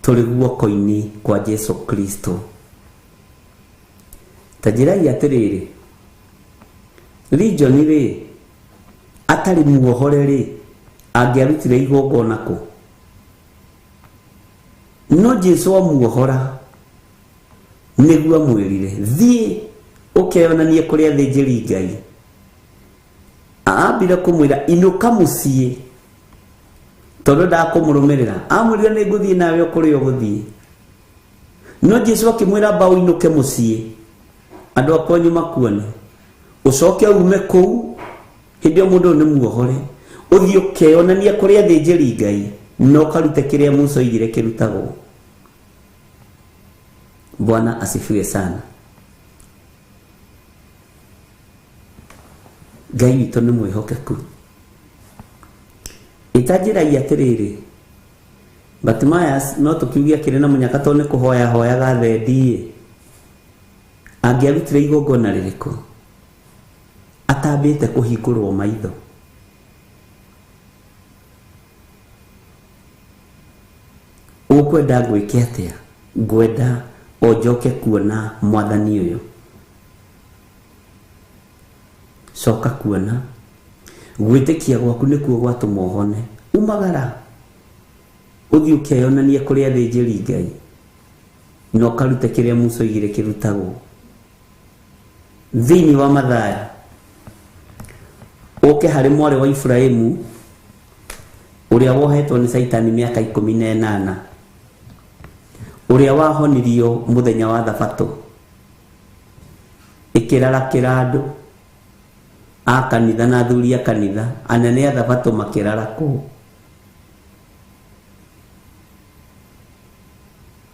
tũrĩ guoko-inĩ kwa Jesu Kristo. Ta njĩrai atĩrĩrĩ, Legion rĩ, atarĩ muohore rĩ, angĩarutire igongona kũ? No Jesu amuohora nĩguo amwĩrire, thiĩ ũkeyonanie kũrĩ athĩnjĩri Ngai. Ambire kũmwĩra inũka mũciĩ, tondũ ndakũmũrũmĩrĩra. Amwĩrire nĩ ngũthiĩ nawe o kũrĩa ũgũthiĩ. No Jesu akĩmwĩra amba ũinũke mũciĩ, andũ a kwanyu makuone, ũcoke ume kũu hĩndĩ ĩyo mũndũ ũyũ nĩ muohore, ũthiĩ ũkeyonanie kũrĩ athĩnjĩri Ngai na ũkarute kĩrĩa Musa oigire kĩrutagwo. Bwana asifiwe sana. Ngai witũ nĩ mwĩhokeku. Ĩtanjĩrai atĩrĩrĩ, Bartimaeus no tũkiuge akĩrĩ na mũnyaka tondũ nĩ kũhoya hoyaga thendi, angĩarutire igongona rĩrĩkũ atambĩte kũhingũrwo maitho? Ũkwenda ngwĩke atĩa? Ngwenda o njoke kuona mwathani ũyũ. Coka kuona. Gwĩtĩkia gwaku nĩkuo gwatũma ũhone. Umagara ũthiĩ ũkeyonanie kũrĩ athĩnjĩri Ngai na ũkarute kĩrĩa Musa oigire kĩrutagwo. Thĩinĩ wa Mathayo, ũke harĩ mwarĩ wa Iburahĩmu ũrĩa wohetwo nĩ Caitani mĩaka 18, ũrĩa wahonirio mũthenya wa Thabatũ, ĩkĩrarakĩra andũ a kanitha na athuri a kanitha, anene a Thabatũ makĩrarakwo,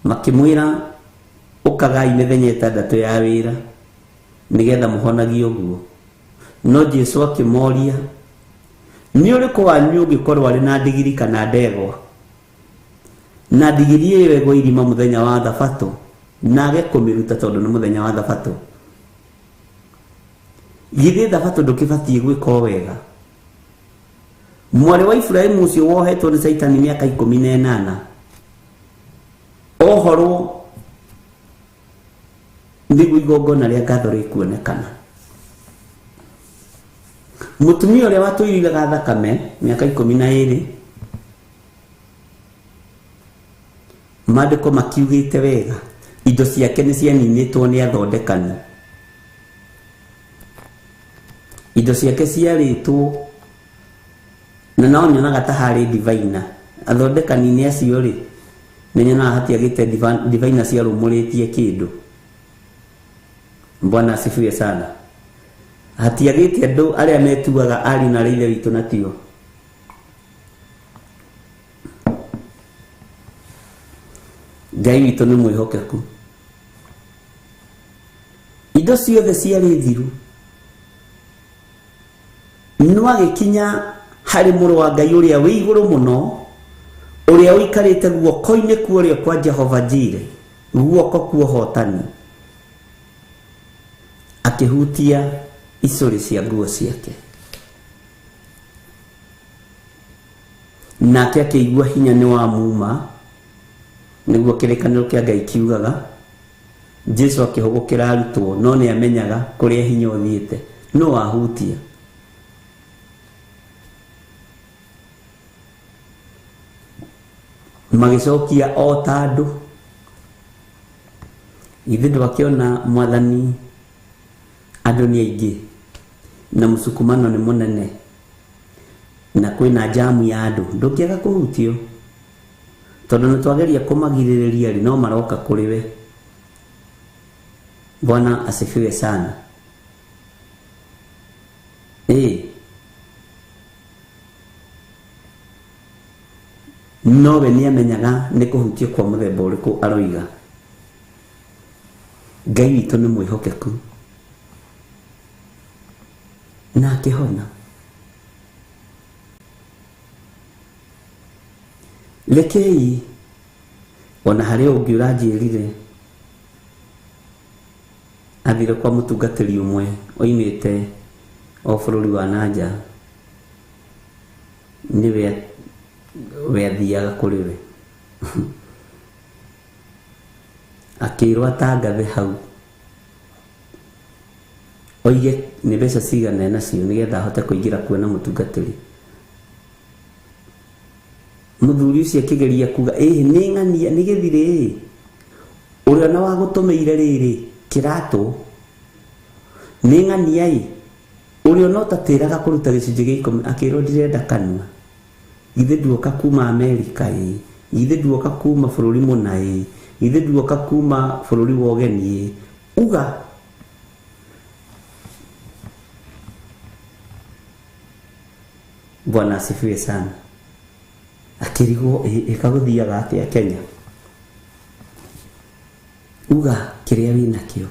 makĩmwĩra ũkagai mĩthenya 6 ya wĩra nĩgetha mũhonagie ũguo. No Jesu akĩmoria, nĩ ũrĩkũ wanyu ũngĩkorwo arĩ na ndigiri kana ndegwa, na ndigiri ĩyo ĩgwe irima mũthenya wa Thabatũ, na age kũmĩruta tondũ nĩ mũthenya wa Thabatũ? Githĩ Thabatũ ndũkĩbatiĩ gwĩka o wega? Mwarĩ wa Iburahĩmu ũcio wohetwo nĩ Caitani mĩaka 18, ohorwo nĩguo igongona rĩa ngatho rĩkuonekana. Mũtumia ũrĩa watũiriraga thakame mĩaka 12, maandĩko makiugĩte wega, indo ciake nĩ cianinĩtwo nĩ athondekani. Indo ciake ciarĩtwo, na no nyonaga ta harĩ divaina. Athondekani-inĩ acio rĩ, nĩ nyonaga hatiagĩte divaina ciarũmũrĩtie kĩndũ. Bwana asifiwe sana. Hatiagĩte andũ arĩa metuaga ariũ na ithe witũ na tio. Ngai witũ nĩ mwĩhokeku. Indo ciothe ciarĩ thiru, no agĩkinya harĩ mũrũ wa Ngai ũrĩa wĩ igũrũ mũno, ũrĩa ũikarĩte guoko-inĩ kwa ũrĩo kwa Jehova Jire, guoko kwa ũhotani, akĩhutia icũrĩ cia nguo ciake. Nake akĩigua hinya nĩ wamuma, nĩguo kĩrĩkanĩro kĩa Ngai kiugaga. Jesu akĩhũgũkĩra arutwo, no nĩ amenyaga kũrĩa hinya ũthiĩte, no ahutia. Magĩcokia o ta andũ. Githĩ ndwakĩona mwathani andũ nĩ aingĩ na mũsukumano nĩ mũnene na kwĩna jamu ya andũ, ndũngĩaga kũhutio, tondũ nĩ twageria kũmagirĩrĩria rĩ, no maroka kũrĩ we. Bwana asifiwe sana. Nowe nĩ amenyaga nĩ kũhutio kwa mũthemba ũrĩkũ aroiga. Ngai witũ nĩ mwĩhokeku na akĩhona. Rekei ona harĩ ũngĩ ũranjĩrire Athire kwa mũtungatĩri ũmwe oimĩte o bũrũri wa nanja, nĩwe we athiaga kũrĩ we. Akĩrwo atangathe hau oige nĩ mbeca cigana enacio nĩgetha ahote kũingĩra kuona mũtungatĩri. Mũthuri ũcio akĩgeria kuga ĩhĩ nĩ ng'ania nĩ gĩthirĩ ĩ ũrĩa na wagũtũmĩire rĩrĩ kĩratũ nĩ ng'ania ĩ ũrĩa no tatĩraga kũruta gĩcunjĩ gĩa ikũmi. Akĩrwo ndirenda kanua, githĩ nduoka kuma Amerika ĩ, githĩ nduoka kuma bũrũri mũna ĩ, githĩ nduoka kuma bũrũri wa ũgeni ĩ, uga. Bwana asifiwe sana. Akĩrigwo ĩkagũthiaga atĩa Kenya, uga kĩrĩa wĩnakĩo,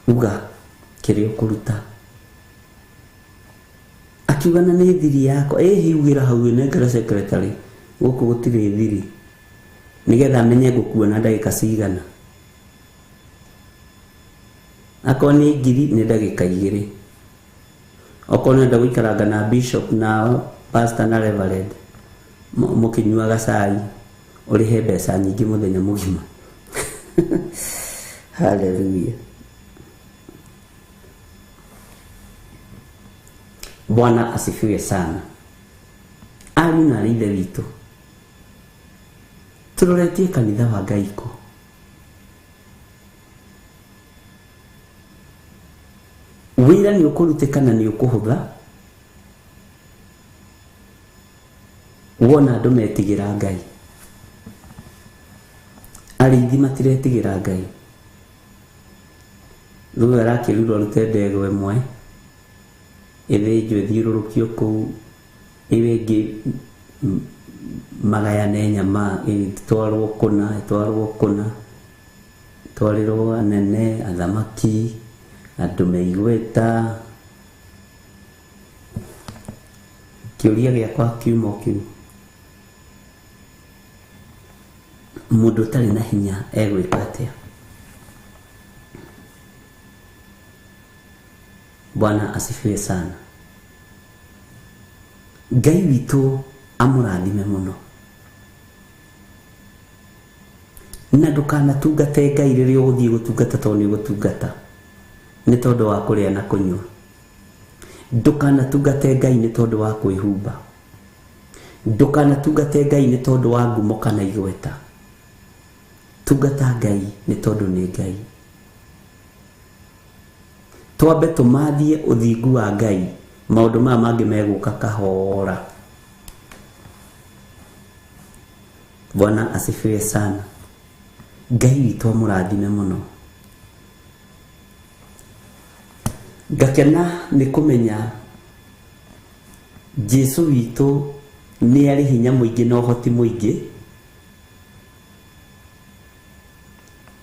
uga kĩrĩa ũkũruta. Akiuga na nĩ thiri yakwa ĩhĩ ugĩra hau nengera secretary gũkũ gũtirĩ thiri nĩgetha amenye ngũkuona ndagĩka cigana. Akorwo nĩ ngiri nĩ ndagĩka igĩrĩ, okorwo nĩenda gũikaranga na bishop na pastor na reverend mũkĩnyuaga cai ũrĩhe mbeca nyingĩ mũthenya mũgima. Hallelujah. Bwana asifiwe sana. Ariũ na ithe witũ, tũroretie kanitha wa Ngai kũ? Wĩra nĩ ũkũrutĩka na nĩ ũkũhũtha wona andũ metigĩra Ngai. Arĩithi matiretigĩra Ngai. Rĩu arakĩrirwo arute ndegwa ĩmwe ĩthĩnjwo ĩthiũrũrũkio kũu, ĩyo ĩngĩ magayane nyama ĩtwarwo kũna ĩtwarwo kũna, ĩtwarĩrwo anene, athamaki, andũ me igweta. Kĩũria gĩakwa kiuma o kĩu, mũndũ ũtarĩ na hinya egwĩka atĩa? Bwana asifiwe sana. Ngai witũ amũrathime mũno, na ndũkanatungate Ngai rĩrĩa ũgũthiĩ gũtungata tondũ nĩ ũgũtungata nĩ tondũ wa kũrĩa na kũnyua. Ndũkanatungate Ngai nĩ tondũ wa kwĩhumba. Ndũkanatungate Ngai nĩ tondũ wa ngumo kana igweta. Tungata Ngai nĩ tondũ nĩ Ngai. Twambe tũmathie ũthingu wa Ngai, maũndũ maya mangĩ megũka kahora. Bwana asifiwe sana. Ngai witũ amũrathime mũno. Ngakena nĩ kũmenya Jesu witũ nĩ arĩ hinya mũingĩ na ũhoti mũingĩ,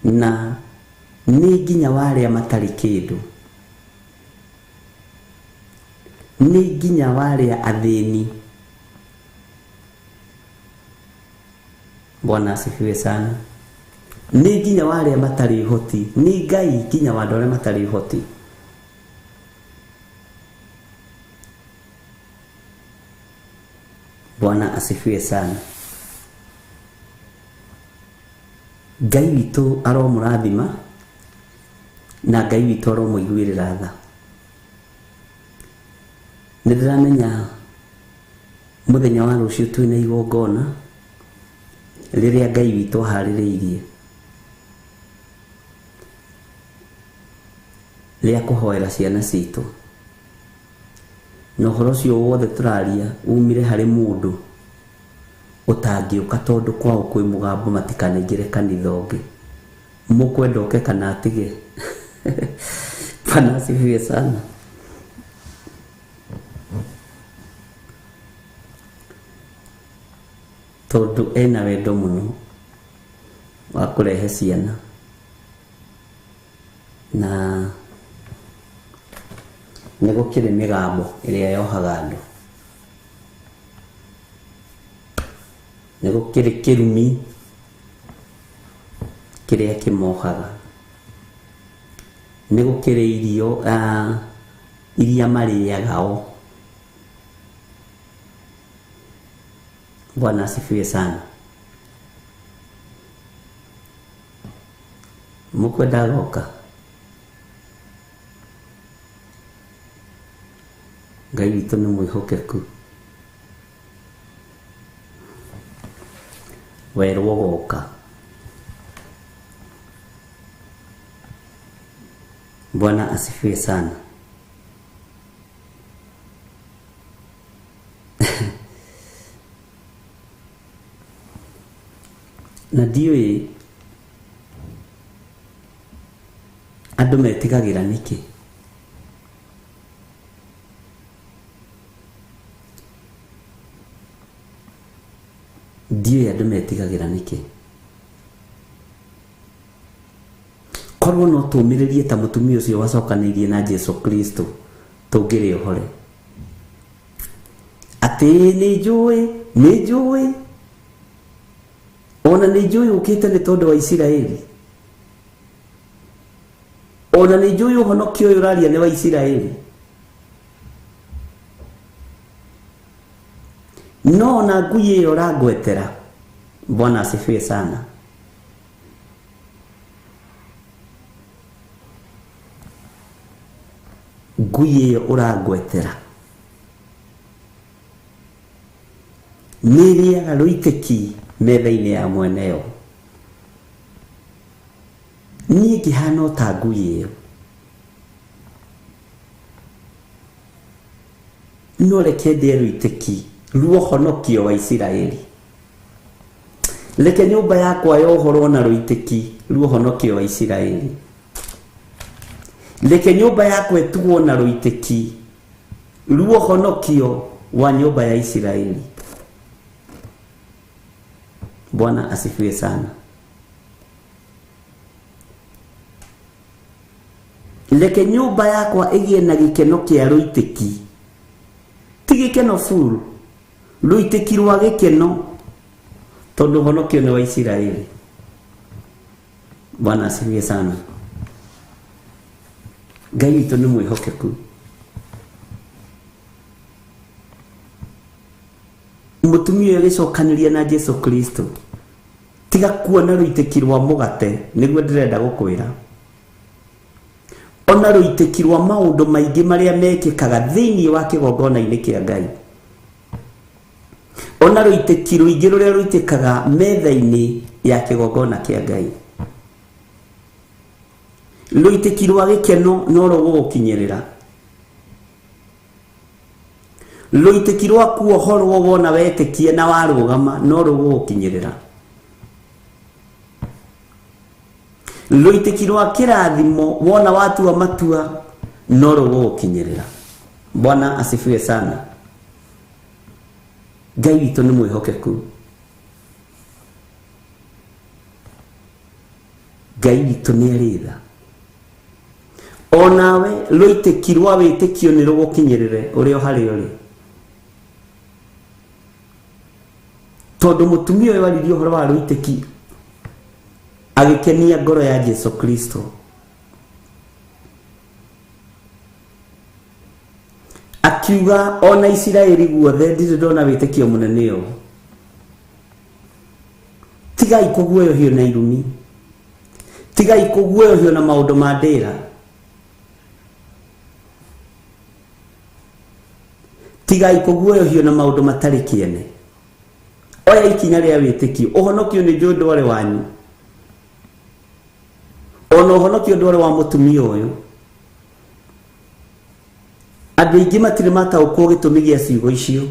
na nĩ nginya wa arĩa matarĩ kĩndũ, nĩ nginya wa arĩa athĩni. Bwana asifiwe sana. Nĩ nginya wa arĩa matarĩ ũhoti, nĩ Ngai nginya wa andũ arĩa matarĩ ũhoti. Bwana asifiwe sana. Ngai witũ aromũrathima na Ngai witũ aromũiguĩrĩra tha. Nĩ ndĩramenya mũthenya wa rũciũ twĩna igongona rĩrĩa Ngai witũ aharĩrĩirie rĩa kũhoera ciana citũ, na ũhoro ũcio wothe tũraria umire harĩ mũndũ ũtangĩũka tondũ kwao kwĩ mũgambo matikanaingĩre kanitha ũngĩ. Mũkwenda oke kana atige? Bwana asifiwe sana. Tondũ ena wendo mũno wa kũrehe ciana, na nĩ gũkĩrĩ mĩgambo ĩrĩa yohaga andũ, nĩ gũkĩrĩ kĩrumi kĩrĩa kĩmohaga. Nĩ gũkĩrĩ irio iria marĩaga o. Bwana asifiwe sana. Mũkwenda goka Ngai witũ nĩ mwĩhokeku. Werwo goka. Bwana asifiwe sana. Na ndiũĩ andũ metigagĩra nĩkĩ. Ndiũĩ andũ metigagĩra nĩkĩ. Korwo no tũmĩrĩrie ta mũtumia ũcio wacokanĩirie na Jesu Kristo tũngĩrĩ ũhore. Atĩ nĩ njũĩ, nĩ njũĩ, ona nĩ njũĩ ũkĩte nĩ tondũ wa Isiraeli. Ona nĩ njũĩ ũhonokio ũyũ ũraria nĩ wa Isiraeli. No ona ngui ĩyo ũrangwetera. Bwana asifiwe sana. Ngui ĩyo ũrangwetera nĩ ĩrĩaga rũitĩki metha-inĩ ya mweneyo. Niĩ ngĩhana o ta ngui ĩyo. No reke ndĩe rũitĩki ruohonokio wa Isiraeli. Reke nyũmba yakwa yohorwo na rũitĩki ruohonokio wa Isiraeli. Reke nyũmba yakwa ĩtugwo na rũitĩki ruohonokio wa nyũmba ya Isiraeli. Bwana asifiwe sana. Reke nyũmba yakwa ĩgĩe na gĩkeno kĩa rũitĩki. Ti gĩkeno full, rũitĩki rwa gĩkeno, tondũ ũhonokio nĩ wa Isiraeli. Bwana asifiwe sana. Ngai witũ nĩ mwĩhokeku. Mũtumia ũyũ agĩcokanĩria na Jesu Kristo. Tiga kuona rũitĩki rwa mũgate, nĩguo ndĩrenda gũkwĩra. Ona rũitĩki rwa maũndũ maingĩ marĩa mekĩkaga thĩinĩ wa kĩgongona-inĩ kĩa Ngai. Ona rũitĩki rũingĩ rũrĩa rũitĩkaga metha-inĩ ya kĩgongona kĩa Ngai. Rũitĩki rwa gĩkeno no rũgũgũkinyĩrĩra. Rũitĩki rwa kuohorwo wona wetĩkia na warũgama no rũgũgũkinyĩrĩra. Rũitĩki rwa kĩrathimo wona watua matua no rũgũgũkinyĩrĩra. Bwana asifiwe sana. Ngai witũ nĩ mwĩhokeku. Ngai witũ nĩ arĩ tha. Onawe rũitĩki rwa wĩtĩkio nĩ rũgũkinyĩrĩre ũrĩa harĩa ũrĩ. Tondũ mũtumia ũyũ aririe ũhoro wa rũitĩki agĩkenia ngoro ya Jesu Kristo. Akiuga ona Isiraeli guothe ndirĩ ndona wĩtĩkio mũnene ũũ. Tigai kũguoyohio na irumi. Tigai kũguoyohio na maũndũ ma ndĩra. Tigai kũguoyohio na maũndũ matarĩ kĩene. Oya ikinya rĩa wĩtĩkio. Ũhonokio nĩ njũĩ ndwarĩ wanyu. Ona ũhonokio ndwarĩ wa mũtumia ũyũ. Andũ aingĩ matirĩ mataũkwo gĩtũmi gĩa ciugo icio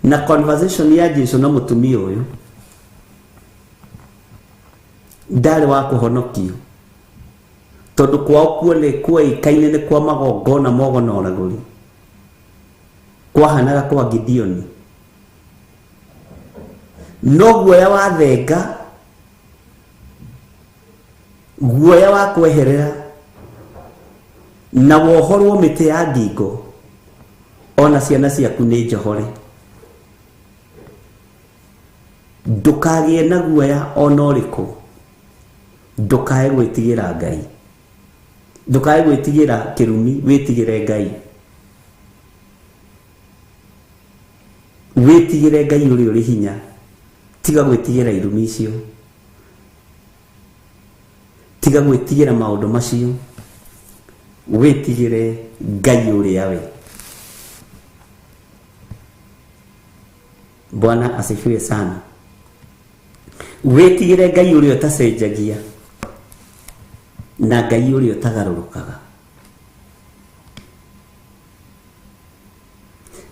na conversation ya Jesu na mũtumia ũyũ. Ndarĩ wa kũhonokio. Tondũ kwao kuoĩkaine nĩ kwa magongona mogo na ũragũri. Kwahanaga kwa Gideoni. No guoya wa thenga, guoya wa kweherera, na wohorwo mĩtĩ ya ngingo, ona ciana ciaku nĩ njohore. Ndũkagĩe na guoya ona ũrĩkũ. Ndũkae gwĩtigĩra Ngai, ndũkae gwĩtigĩra kĩrumi, wĩtigĩre Ngai. Wĩtigĩre Ngai ũrĩa ũrĩ hinya, tiga gwĩtigĩra irumi icio, tiga gwĩtigĩra maũndũ macio, wĩtigĩre Ngai ũrĩa we. Bwana asifiwe sana. Wĩtigĩre Ngai ũrĩa ũtacenjagia na Ngai ũrĩa ũtagarũrũkaga.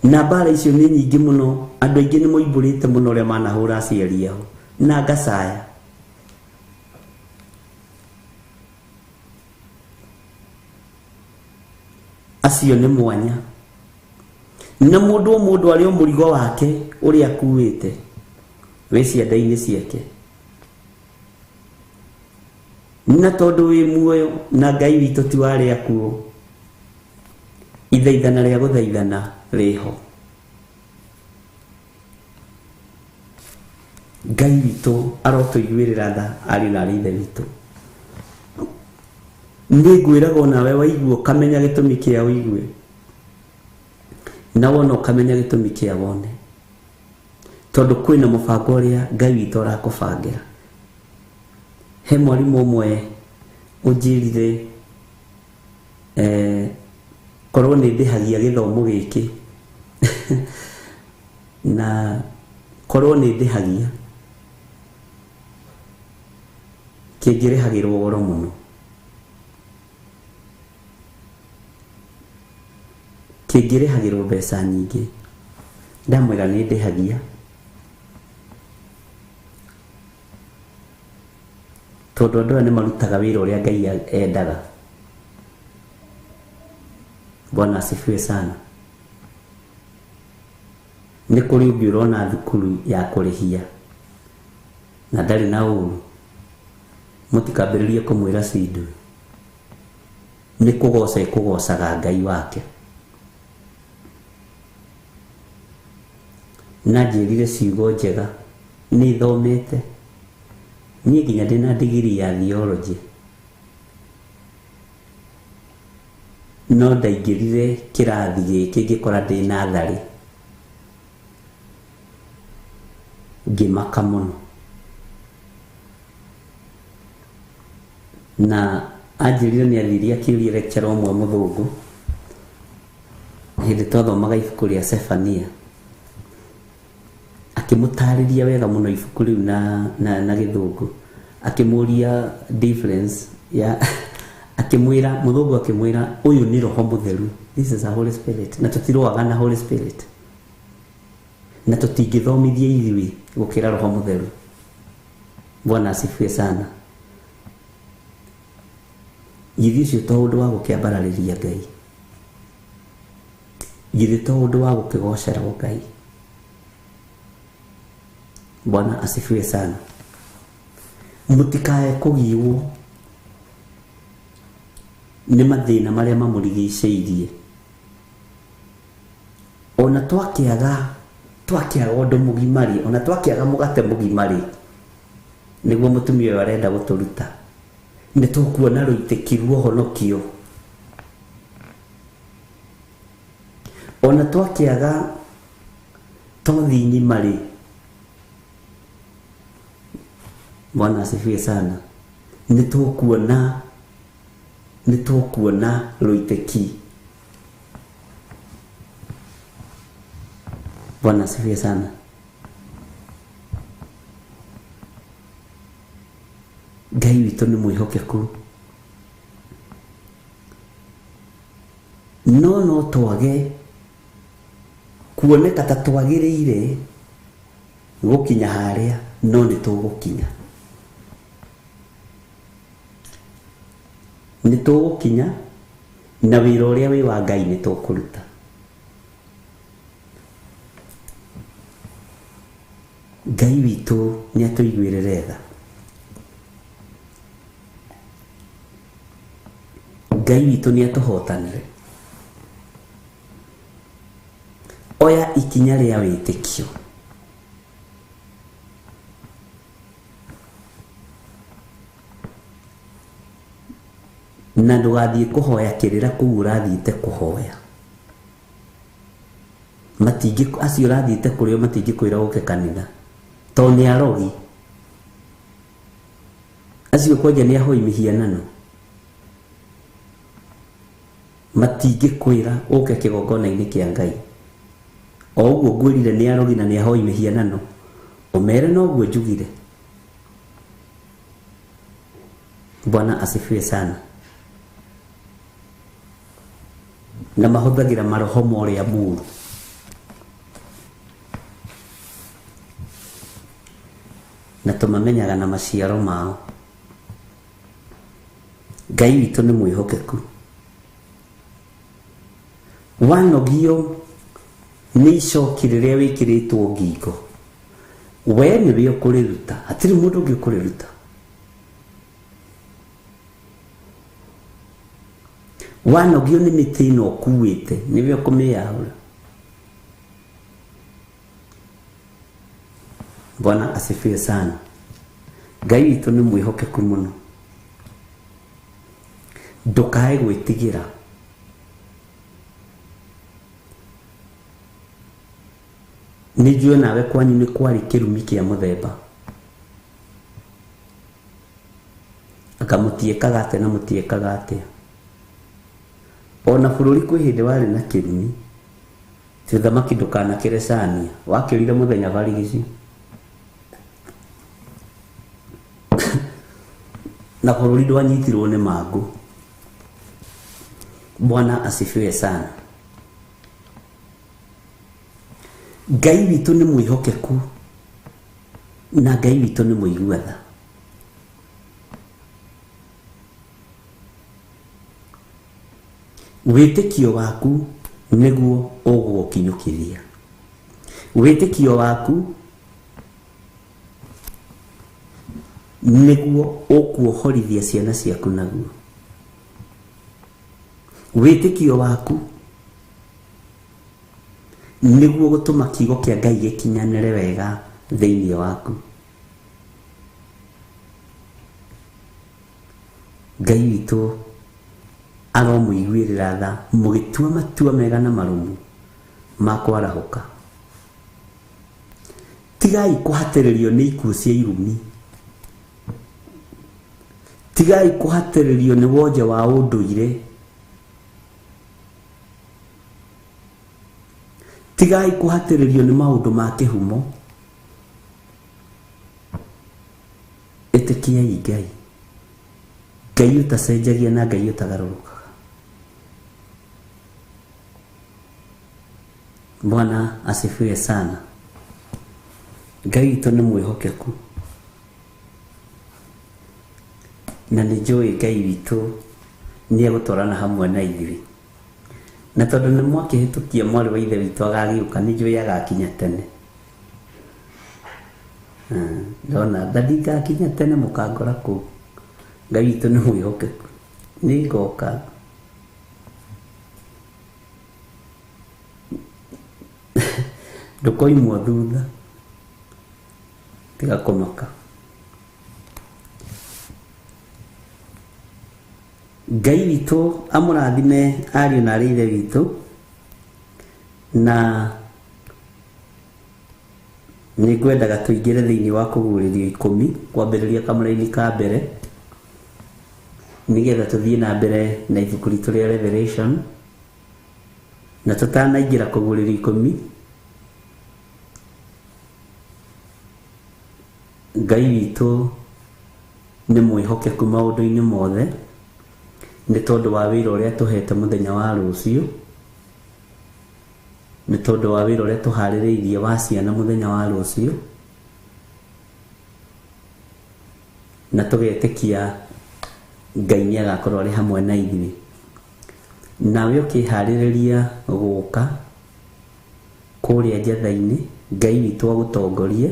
Na mbara icio nĩ nyingĩ mũno, andũ aingĩ nĩ moimbũrĩte mũno ũrĩa manahũra aciari ao na ngacaya. Acio nĩ mwanya. Na mũndũ o mũndũ arĩ o mũrigo wake ũrĩa akuĩte wĩ cianda-inĩ ciake. Na tondũ wĩ muoyo na Ngai witũ ti wa arĩa akuũ, ithaithana rĩa gũthaithana rĩho. Ngai witũ arotũiguĩrĩra tha ariũ na arĩ ithe witũ. Nĩ ngwĩraga onawe waigua ũkamenya gĩtũmi kĩa ũigue, na wona ũkamenya gĩtũmi kĩa wone, tondũ kwĩna mũbango ũrĩa Ngai witũ arakũbangĩra. He mwarimũ ũmwe ũnjĩrire korwo nĩ ndĩhagia gĩthomo gĩkĩ na korwo nĩ ndĩhagia kĩngĩrĩhagĩrwo goro mũno, kĩngĩrĩhagĩrwo mbeca nyingĩ. Ndamwĩra nĩ ndĩhagia tondũ andũ aya nĩ marutaga wĩra ũrĩa Ngai endaga. Bwana asifiwe sana. Nĩ kũrĩ ũngĩ ũrona thukuru ya kũrĩhia na ndarĩ na ũru, mũtikambĩrĩrie kũmwĩra cindu. Nĩ kũgoca ĩkũgocaga Ngai wake. Na njĩrire ciugo njega, nĩ thomete niĩ nginya ndĩna digiri ya theology, no ndaingĩrire kĩrathi gĩkĩ ngĩkora ndĩ natharĩ, ngĩmaka mũno. Na anjĩrire nĩ athire akĩũria lecturer ũmwe mũthũngũ hĩndĩ twathomaga ibuku rĩa Zephania, akĩmũtarĩria wega mũno ibuku rĩu na gĩthũngũ, akĩmũria difference ya akĩmwĩra mũthũngũ, akĩmwĩra ũyũ nĩ Roho Mũtheru, this is a Holy Spirit, na tũtirũaga na Holy Spirit, na tũtingĩthomithia ithuĩ gũkĩra Roho Mũtheru. Bwana asifiwe sana. Githĩ ũcio to ũndũ wa gũkĩambararĩria Ngai? Githĩ to ũndũ wa gũkĩgocerwo Ngai? Bwana asifiwe sana. Mũtikae kũgiwo nĩ mathĩna marĩa mamũrigicĩirie. Ona twakĩaga ũndũ mũgima rĩ, ona twakĩaga mũgate mũgima rĩ, nĩguo mũtumia ũyũ arenda gũtũruta, nĩ tũkuona rũitĩki rwa ũhonokio. Ona twakĩaga tothi ng'ima rĩ, Bwana asifiwe sana, nĩ tũkuona rũitĩki. Bwana asifiwe sana. Ngai witũ nĩ mwĩhokeku, no twage kuoneka ta twagĩrĩire gũkinya harĩa, no nĩ tũgũkinya. Nĩ tũgũkinya na wĩra ũrĩa wĩ wa Ngai nĩ tũkũruta. Ngai witũ nĩ atũiguĩrĩre tha. Ngai witũ nĩ atũhotanĩre. Oya ikinya rĩa wĩtĩkio. Na ndũgathiĩ kũhoya kĩrĩra kũu ũrathiĩte kũhoya. Matingĩ acio ũrathiĩte kũrĩo matingĩkwĩra ũke kanitha tondũ nĩ arogi. Acio kwanja nĩ ahoi mĩhianano. Matingĩkwĩra ũke kĩgongona-inĩ kĩa Ngai. O ũguo ngwĩrire nĩ arogi na nĩ ahoi mĩhianano, ũmere noguo njugire. Bwana asifiwe sana. Na mahũthagĩra maroho ma ũrĩa mũũru. Na tũmamenyaga na maciaro mao. Ngai witũ nĩ mwĩhokeku. Wanogio nĩ icoki rĩrĩa wĩkĩrĩtwo ngingo, we nĩwe ũkũrĩruta, hatirĩ mũndũ ũngĩ ũkũrĩruta. Wanogio nĩ mĩtĩ ĩno ũkuĩte, nĩwe ũkũmĩyaũra. Bwana asifiwe sana. Ngai witũ nĩ mwĩhokeku mũno. Ndũkae gwĩtigĩra. Nĩ njũĩ nawe kwanyu nĩ kwarĩ kĩrumi kĩa mũthemba. Anga mũtiĩkaga atĩa na mũtiĩkaga atĩa. Ona bũrũri kwĩ hĩndĩ warĩ na kĩrumi. Ti ũthamaki ndũkanakĩre cania. Wakĩrire mũthenya barigici. Na bũrũri ndwanyitirwo nĩ mangũ. Bwana asifiwe sana. Ngai witũ nĩ mwĩhokeku na Ngai witũ nĩ mũigua tha. Wĩtĩkio waku nĩguo ũgũgũkinyũkithia. Wĩtĩkio waku nĩguo ũkuohorithia ciana ciaku naguo. Wĩtĩkio waku nĩguo gũtũma kiugo kĩa Ngai gĩkinyanĩre wega thĩinĩ waku. Ngai witũ aromũiguĩrĩra tha mũgĩtua matua mega na marũmu ma kwarahũka. Tigai kũhatĩrĩrio nĩ ikuũ cia irumi. Tigai kũhatĩrĩrio nĩ wonje wa ũndũire. Tigai kũhatĩrĩrio nĩ maũndũ ma kĩhumo. Ĩtĩkiai Ngai. Ngai ũtacenjagia na Ngai ũtagarũrũkaga. Bwana asifiwe sana. Ngai witũ nĩ mwĩhokeku. Na nĩ njũĩ Ngai witũ nĩ egũtwarana hamwe na ithuĩ. Na tondũ nĩ mwakĩhĩtũkia mwarĩ wa ithe witũ agagĩũka, nĩ njũĩ agakinya tene. Ndona ndingakinya tene mũkangora kũu. Ngai witũ nĩ mwĩhokeku. Nĩ ngoka. Ndũkoimwo thutha. Tiga kũmaka. Ngai witũ amũrathime ariũ na arĩ ithe witũ, na nĩ ngwendaga tũingĩre thĩinĩ wa kũguũrĩrio ikũmi kwambĩrĩria kamũraini ka mbere nĩgetha tũthiĩ na mbere na ibuku ritũ rĩa Revelation. Na tũtanaingĩra kũguũrĩrio ikũmi, Ngai witũ nĩ mwĩhokeku maũndũ-inĩ mothe nĩ tondũ wa wĩra ũrĩa tũhete mũthenya wa rũciũ, nĩ tondũ wa wĩra ũrĩa tũharĩrĩirie wa ciana mũthenya wa rũciũ, na tũgetĩkia Ngai nĩ agakorwo arĩ hamwe na ithuĩ. Nawe ũkĩharĩrĩria gũka kũrĩa njatha-inĩ, Ngai witũ agũtongorie.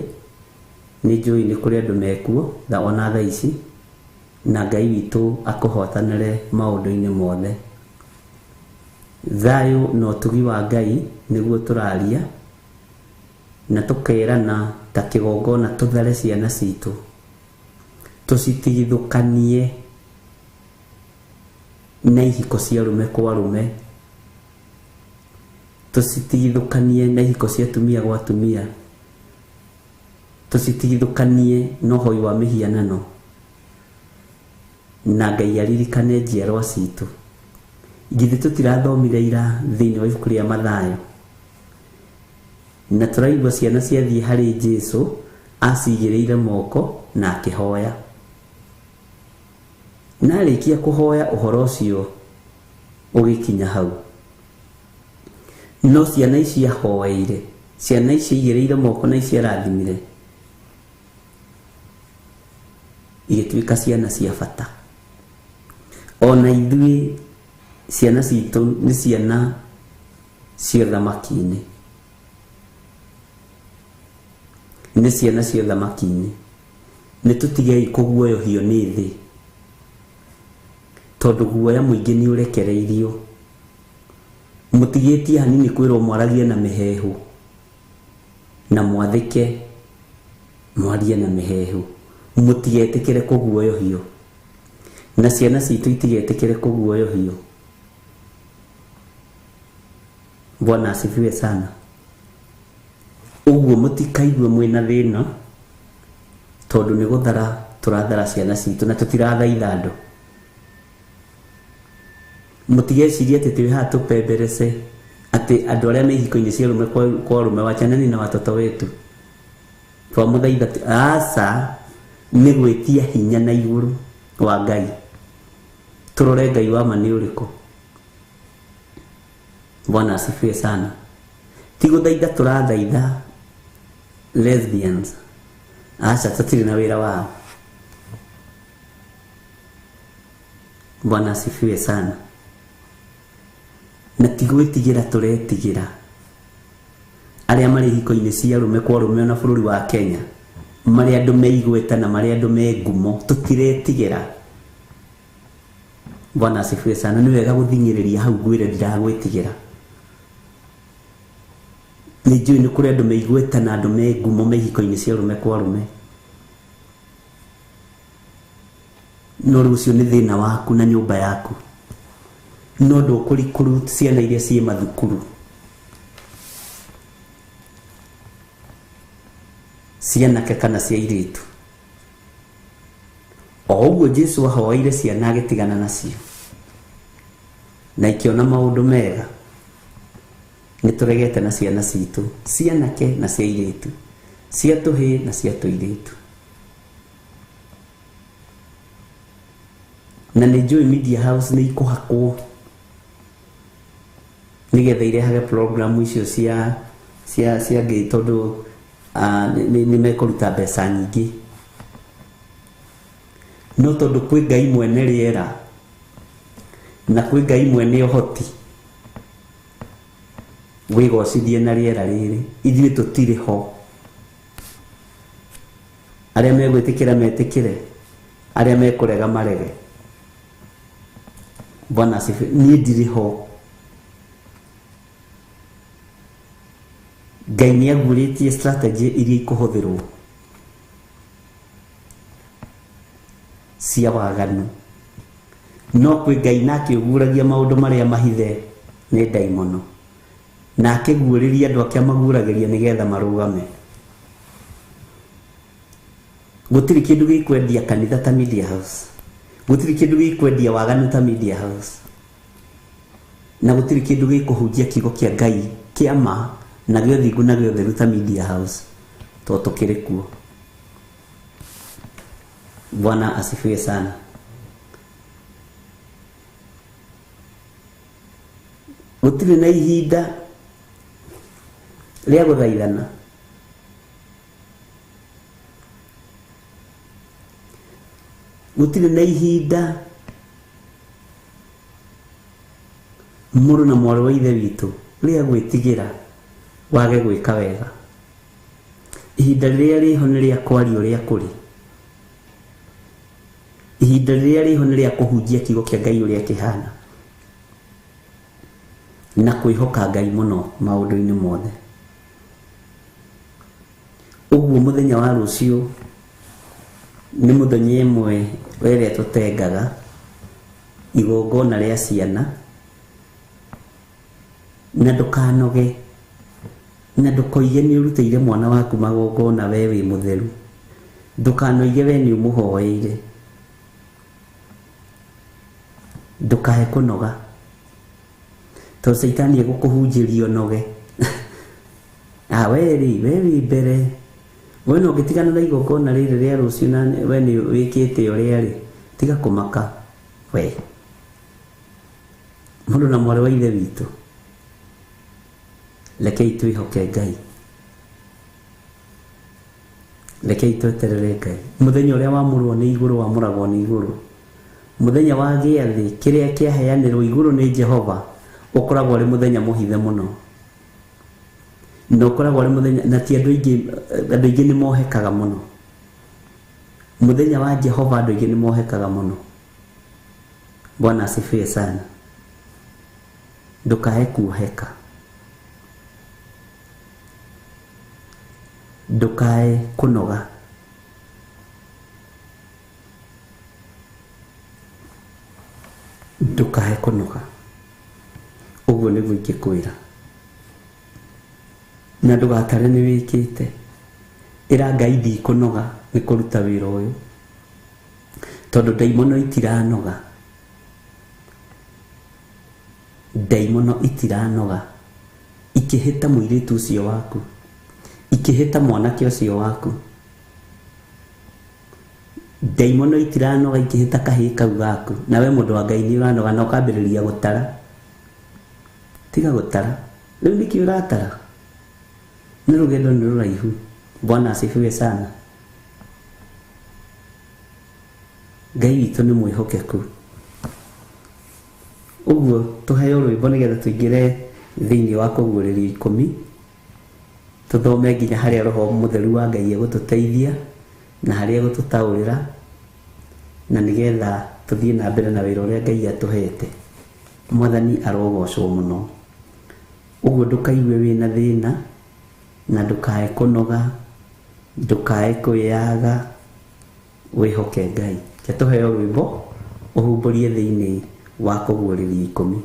Nĩ njũĩ nĩ kũrĩ andũ mekuo ona thaa ici, na Ngai witũ akũhotanĩre maũndũ-inĩ mothe. Thayũ na ũtugi wa Ngai nĩguo tũraria, na tũkerana ta kĩgongona tũthare ciana citũ, tũcitigithũkanie Na ihiko cia arũme kwa arũme, tũcitigithũkanie na ihiko cia atumia gwa atumia, tũcitigithũkanie na ũhoi wa mĩhianano, na Ngai aririkane njiarwa citũ. Githĩ tũtirathomire ira thĩinĩ wa ibuku rĩa Mathayo, na tũraigua ciana ciathiĩ harĩ Jesu acigĩrĩire moko na akĩhoya. Na arĩkia kũhoya ũhoro ũcio ũgĩkinya hau. No ciana ici ahoeire, ciana ici aigĩrĩire moko na ici arathimire, igĩtuĩka ciana cia bata. Ona ithuĩ ciana citũ nĩ ciana cia ũthamaki-inĩ, nĩ ciana cia ũthamaki-inĩ. Nĩ tũtigei kũguoyohio nĩ thĩ, tondũ guoya mũingĩ nĩ ũrekereirio. Mũtigĩtie hanini kwĩrwo mwaragie na mĩheehũ, na mwathĩke mwarie na mĩheehũ. Mũtigetĩkĩre kũguoyohio, na ciana citũ itigetĩkĩre kũguoyohio. Bwana asifiwe sana. Ũguo mũtikaigue mwĩna thĩna, tondũ nĩ gũthara tũrathara ciana citũ na tũtirathaitha andũ. Mũtigecirie atĩ twĩ haha tũpemberece atĩ andũ arĩa me ihiko-inĩ cia arũme kwa arũme, wachaneni na watoto wetu. Twamũthaitha aca, nĩ gwĩtia hinya na igũrũ wa Ngai. Tũrore Ngai wa ma nĩ ũrĩkũ. Bwana asifiwe sana. Ti gũthaitha tũrathaitha lesbians, aca, tũtirĩ na wĩra wao. Bwana asifiwe sana. Na ti gwĩtigĩra tũretigĩra arĩa marĩ ihiko-inĩ cia arũme kwa arũme ona bũrũri wa Kenya, marĩ andũ me igweta na marĩ andũ me ngumo, tũtiretigĩra. Bwana asifiwe sana. Nĩ wega gũthing'ĩrĩria hau ngwĩre ndiragwĩtigĩra. Nĩ njũĩ nĩ kũrĩ andũ me igweta na andũ me ngumo me ihiko-inĩ cia arũme kwa arũme, no rĩu ũcio nĩ thĩna waku na nyũmba yaku. No ndũkũrikũru ciana iria ciĩ mathukuru, cianake kana cia airĩtu. O ũguo Jesu ahoeire ciana agĩtigana nacio na ikĩona maũndũ mega, nĩ tũregete na ciana citũ, cianake na cia airĩtu, cia tũhĩĩ na cia tũirĩtu. Na nĩ njũĩ media house nĩ ikũhakwo nĩgetha irehage program icio cia cia cia gay, tondũ nĩ mekũruta mbeca nyingĩ. No tondũ kwĩ Ngai mwene rĩera na kwĩ Ngai mwene ũhoti, wĩgocithie na rĩera rĩrĩ, ithuĩ tũtirĩ ho. Arĩa megwĩtĩkĩra metĩkĩre, arĩa mekũrega marege. Bwana asifiwe. Niĩ ndirĩ ho. Ngai nĩ aguũrĩtie strategy iria ikũhũthĩrwo cia waganu, no kwĩ Ngai nake ũguũragia maũndũ marĩa mahithe nĩ ndaimono, na akĩguũrĩria andũ ake amaguũragĩria nĩgetha marũgame. Gũtirĩ kĩndũ gĩkwendia kanitha ta media house, gũtirĩ kĩndũ gĩkwendia waganu ta media house, na gũtirĩ kĩndũ gĩkũhunjia kiugo kĩa Ngai kĩa ma na gĩa ũthingu na gĩa ũtheru ta media house, tondũ tũkĩrĩ kuo. Bwana asifiwe sana. Gũtirĩ na ihinda rĩa gũthaithana. Gũtirĩ na ihinda mũrũ na mwarĩ wa ithe witũ rĩa gwĩtigĩra wage gwĩka wega. Ihinda rĩrĩa rĩho nĩ rĩa kwaria ũrĩa kũrĩ. Ihinda rĩrĩa rĩho nĩ rĩa kũhunjia kiugo kĩa Ngai ũrĩa kĩhana, na kwĩhoka Ngai mũno maũndũ-inĩ mothe. Ũguo mũthenya wa rũciũ nĩ mũthenya ĩmwe ĩrĩa tũtengaga, Igongona rĩa ciana na ndũkanoge na ndũkoige nĩ ũrutĩire mwana waku magongona we wĩ mũtheru. Ndũkanoige we nĩ ũmũhoeire. Ndũkae kũnoga tondũ caitani egũkũhunjĩria ũnoge. Ah, we rĩ, we wĩ mbere, we no ũngĩtigana na igongona rĩrĩ rĩa rũciũ na we nĩ wĩkĩte ũrĩa rĩ, tiga kũmaka we. Mũndũ na mwarĩ wa ithe witũ, rekei twĩhoke Ngai, rekei tweterere Ngai. Mũthenya ũrĩa wamũrwo nĩ igũrũ wamũragwo nĩ igũrũ. Mũthenya wa gĩathĩ kĩrĩa kĩaheanĩrwo igũrũ nĩ Jehova ũkoragwo ũrĩ mũthenya mũhithe mũno, na ũkoragwo ũrĩ mũthenya na ti andũ aingĩ, andũ aingĩ nĩ mohekaga mũno. Mũthenya wa Jehova andũ aingĩ nĩ mohekaga mũno. Bwana asifiwe sana. Ndũkae kuoheka, ndũkae kũnoga, ndũkae kũnoga. Ũguo nĩguo ingĩkwĩra. Na ndũgatare nĩ wĩkĩte. Ĩra Ngai ndikũnoga nĩ kũruta wĩra ũyũ, tondũ ndaimono itiranoga. Ndaimono itiranoga ikĩhĩta mũirĩtu ũcio waku, ikĩhĩta mwanake ũcio waku. Ndaimono itiranoga ikĩhĩta kahĩĩ kau gaku, nawe mũndũ wa Ngai nĩ ũranoga na ũkambĩrĩria gũtara. Tiga gũtara. Rĩu nĩkĩ ũratara? Nĩ rũgendo nĩ rũraihu. Bwana asifiwe sana. Ngai witũ nĩ mwĩhokeku. Ũguo tũheo rwĩmbo nĩgetha tũingĩre thĩinĩ wa kũguũrĩrio ikũmi, tũthome nginya harĩa Roho Mũtheru wa Ngai egũtũteithia na harĩa egũtũtaũrĩra, na nĩgetha tũthiĩ na mbere na wĩra ũrĩa Ngai atũhete. Mwathani arogocwo mũno. Ũguo ndũkaigue wĩna thĩna na ndũkae kũnoga, ndũkae kwĩyaga, wĩhoke Ngai. Reke tũheo rwĩmbo ũhumbũrie thĩinĩ wa kũguũrĩrio ikũmi.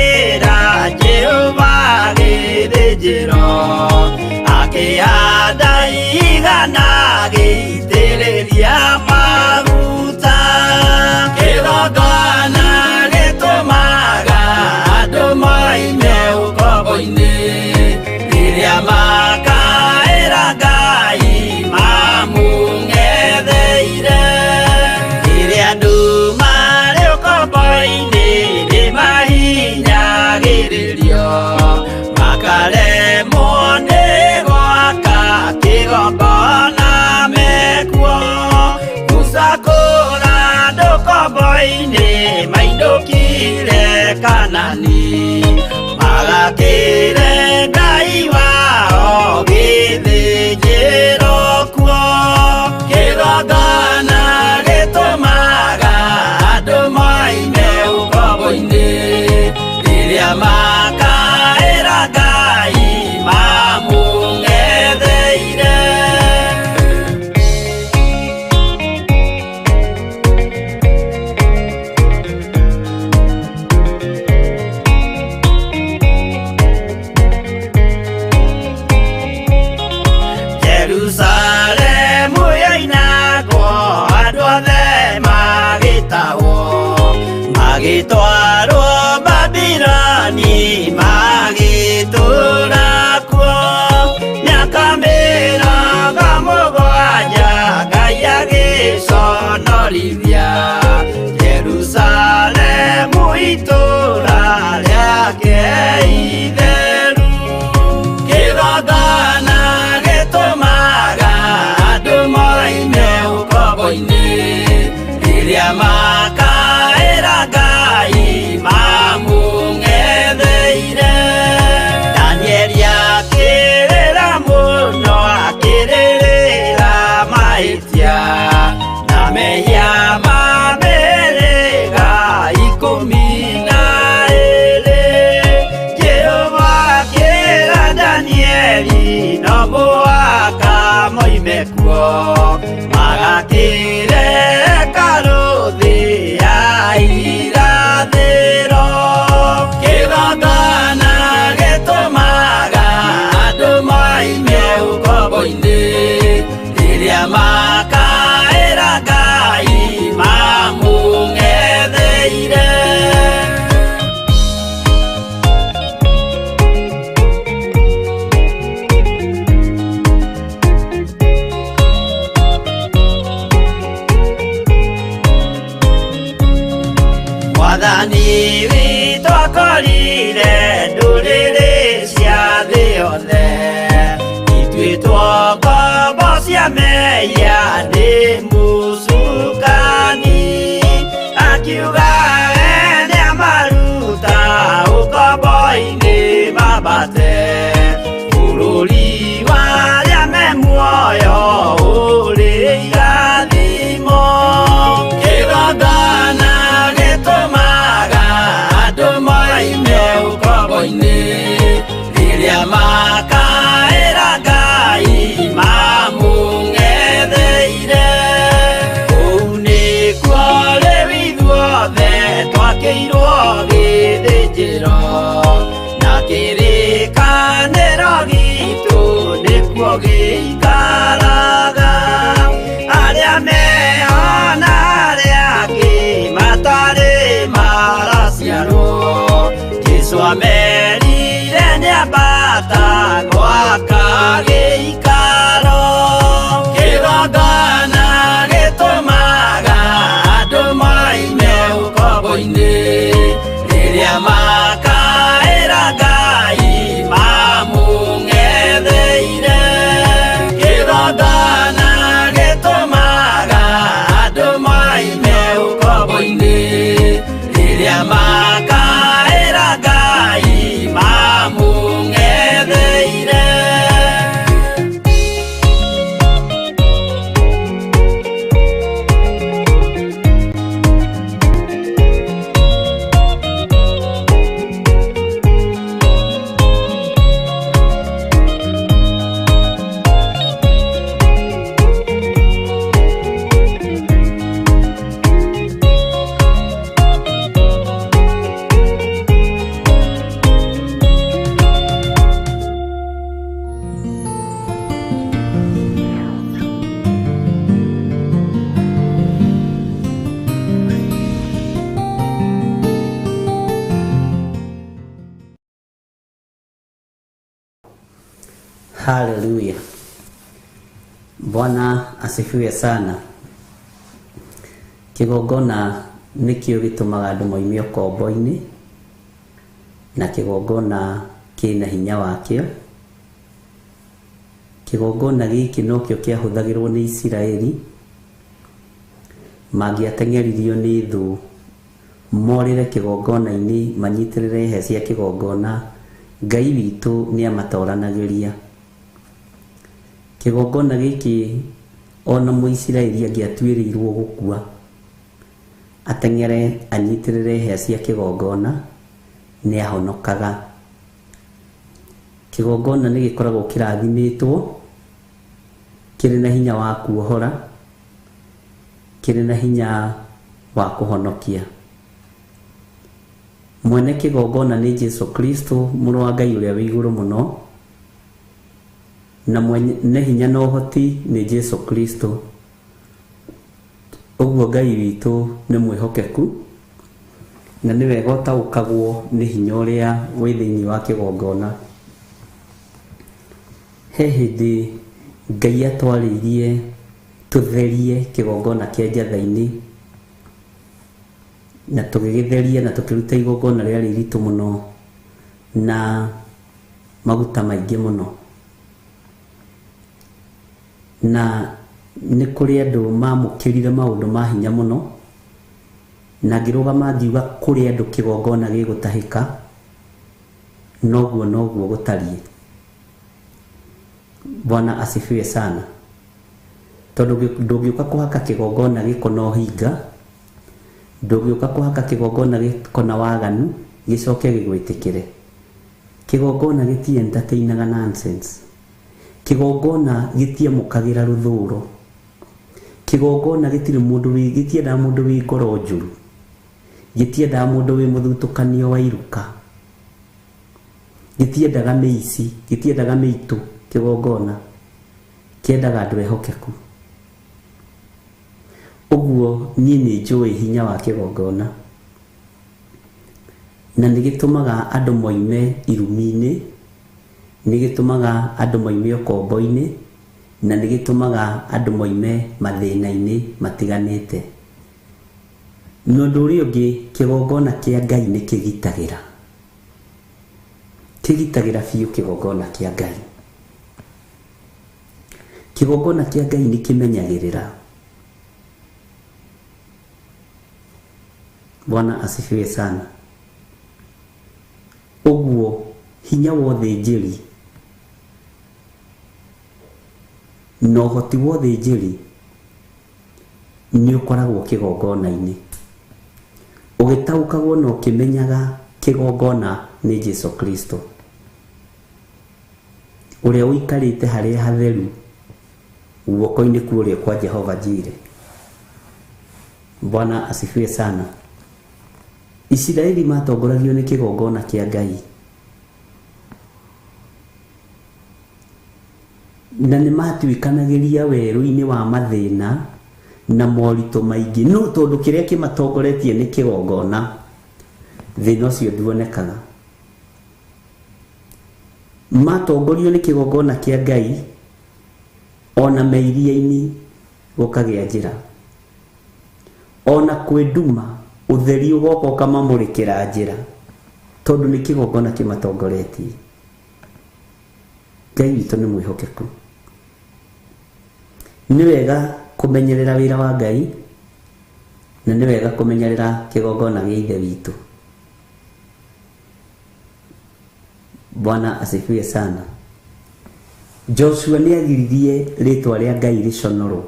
Magakĩra Jehova gĩthĩnjĩro, akĩhanda igana gĩitĩrĩria maguta. Kĩgongona gĩtũmaga andũ moime ũkombo-inĩ, rĩrĩa makaĩra Ngai mamũng'etheire. Rĩrĩa andũ marĩ ũkombo-inĩ nĩmahinyagĩrĩrio, makaremwo nĩ gwaka kĩgongona mekuo. Musa kũra andũ ũkombo-inĩ mainũkire Kanani, magakĩre Ngai wao gĩthĩnjĩro kuo. Kĩgongona gĩtũmaga andũ moime ũkombo-inĩ, rĩrĩa makaĩra Ngai mamũng'etheire. Jerusalemu yoinagwo andũ othe magĩtahwo, magĩtwarwo Babiloni magĩtũũra kuo. Mĩaka 70 Ngai agĩconorithia Jerusalemu itũũra rĩake itheru. Kĩgongona gĩtũmaga andũ moime ũkombo-inĩ, rĩrĩa makaĩra Ngai mamũng'etheire. Danieli akĩrĩra mũno akĩrĩrĩra mahĩtia na mehia ma mĩhĩrĩga 12. Jehova akĩra Danieli no mũhaka moime kuo, magakĩre hekarũ thĩ ya irathĩro. Kĩgongona gĩtũmaga andũ moime ũkombo-inĩ, rĩrĩa makaĩra Ngai mamũng'etheire. Mwathani witũ akorire ndũrĩrĩ cia thĩ yothe, ituĩtwo ngombo cia mehia nĩ mũcukani. Akiuga we nĩamaruta ũkombo-inĩ mambate, bũrũri wa arĩa me muoyo ũrĩ irathimo. Kĩgongona gĩtũmaga andũ moime ũkombo-inĩ, rĩrĩa makaĩra Ngai mamũng'etheire. Kũu nĩkuo rĩu ithuothe twakĩirwo gĩthĩnjĩro, na kĩrĩkanĩro gitũ nĩkuo gĩikaraga. Arĩa meho na arĩa angĩ matarĩ maraciarwo, Jesũ amerire nĩambata gwaka gĩikaro. Kĩgongona gĩtũmaga andũ moime ũkombo-inĩ, rĩrĩa makaĩra Ngai mamũng'etheire. Kĩgongona gĩtũmaga andũ moime ũkombo-inĩ, rĩrĩa makaĩra Ngai mamũng'etheire. Haleluya. Bwana asifiwe sana. Kĩgongona nĩkĩo gĩtũmaga andũ moime ũkombo-inĩ, na kĩgongona kĩna hinya wakĩo. Kĩgongona gĩkĩ nokĩo kĩahũthagĩrwo nĩ Isiraeli mangĩateng'eririo nĩ thũ, morĩre kĩgongona-inĩ, manyitĩrĩre hĩa cia kĩgongona, Ngai witũ nĩamatoranagĩria. Kĩgongona gĩkĩ ona Mũisiraeli angĩatuĩrĩirwo gũkua, ateng'ere anyitĩrĩre hĩa cia kĩgongona, nĩahonokaga. Kĩgongona nĩ gĩkoragwo kĩrathimĩtwo, kĩrĩ na hinya wa kuohora, kĩrĩ na hinya wa kũhonokia. Mwene kĩgongona nĩ Jesu Kristo, mũrũ wa Ngai ũrĩa wĩ igũrũ mũno, na mwene hinya na ũhoti nĩ Jesu Kristo. Ũguo Ngai witũ nĩ mwĩhokeku, na nĩ wega ũtaũkagwo nĩ hinya ũrĩa wĩ thĩinĩ wa kĩgongona. He hĩndĩ Ngai atwarĩirie tũtherie kĩgongona kĩa Njatha-inĩ, na tũgĩgĩtheria na tũkĩruta igongona rĩarĩ iritũ mũno na maguta maingĩ mũno. Na nĩ kũrĩ andũ mamũkĩrire maũndũ ma hinya mũno, na ngĩrũgama ngiuga kũrĩ andũ kĩgongona gĩgũtahĩka, noguo noguo gũtariĩ. Bwana asifiwe sana. Tondũ ndũngĩũka kũhaka kĩgongona gĩko na ũhinga, ndũngĩũka kũhaka kĩgongona gĩko na waganu, gĩcoke gĩgwĩtĩkĩre. Kĩgongona gĩti entertainaga nonsense. Kĩgongona gĩtiamũkagĩra rũthũro. Kĩgongona gĩtirĩ mũndũ wĩ, gĩtiendaga mũndũ wĩ ngoro njũru, gĩtiendaga mũndũ wĩ mũthutũkanio wa iruka, gĩtiendaga mĩici, gĩtiendaga mĩitũ. Kĩgongona kĩendaga andũ ehokeku. Ũguo niĩ nĩ njũĩ hinya wa kĩgongona, na nĩ gĩtũmaga andũ moime irumi-inĩ, nĩ gĩtũmaga andũ moime ũkombo-inĩ, na nĩ gĩtũmaga andũ moime mathĩna-inĩ matiganĩte. Na ũndũ ũrĩa ũngĩ, kĩgongona kĩa Ngai nĩ kĩgitagĩra, kĩgitagĩra biũ kĩgongona kĩa Ngai. Kĩgongona kĩa Ngai nĩ kĩmenyagĩrĩra. Bwana asifiwe sana. Ũguo hinya wa ũthĩnjĩri na ũhoti wa ũthĩnjĩri nĩ ũkoragwo kĩgongona-inĩ, ũgĩtaũkagwo na ũkĩmenyaga kĩgongona nĩ Jesu Kristo, ũrĩa ũikarĩte harĩa hatheru guoko-inĩ kũrĩa kwa Jehova Jire. Bwana asifiwe sana. Isiraeli matongoragio nĩ kĩgongona kĩa Ngai, na nĩ matuĩkanagĩria werũ-inĩ wa mathĩna na moritũ maingĩ, no tondũ kĩrĩa kĩmatongoretie nĩ kĩgongona, thĩna ũcio nduonekaga. Matongorio nĩ kĩgongona kĩa Ngai, ona me iria-inĩ gũkagĩa njĩra, ona kwĩ nduma ũtheri ũgoka ũkamamũrĩkĩra njĩra, tondũ nĩ kĩgongona kĩmatongoretie. Ngai witũ nĩ mwĩhokeku. Nĩ wega kũmenyerera wĩra wa Ngai, na nĩ wega kũmenyerera kĩgongona gĩa Ithe witũ. Bwana asifiwe sana. Joshua nĩ agiririe rĩtwa rĩa Ngai rĩconorwo,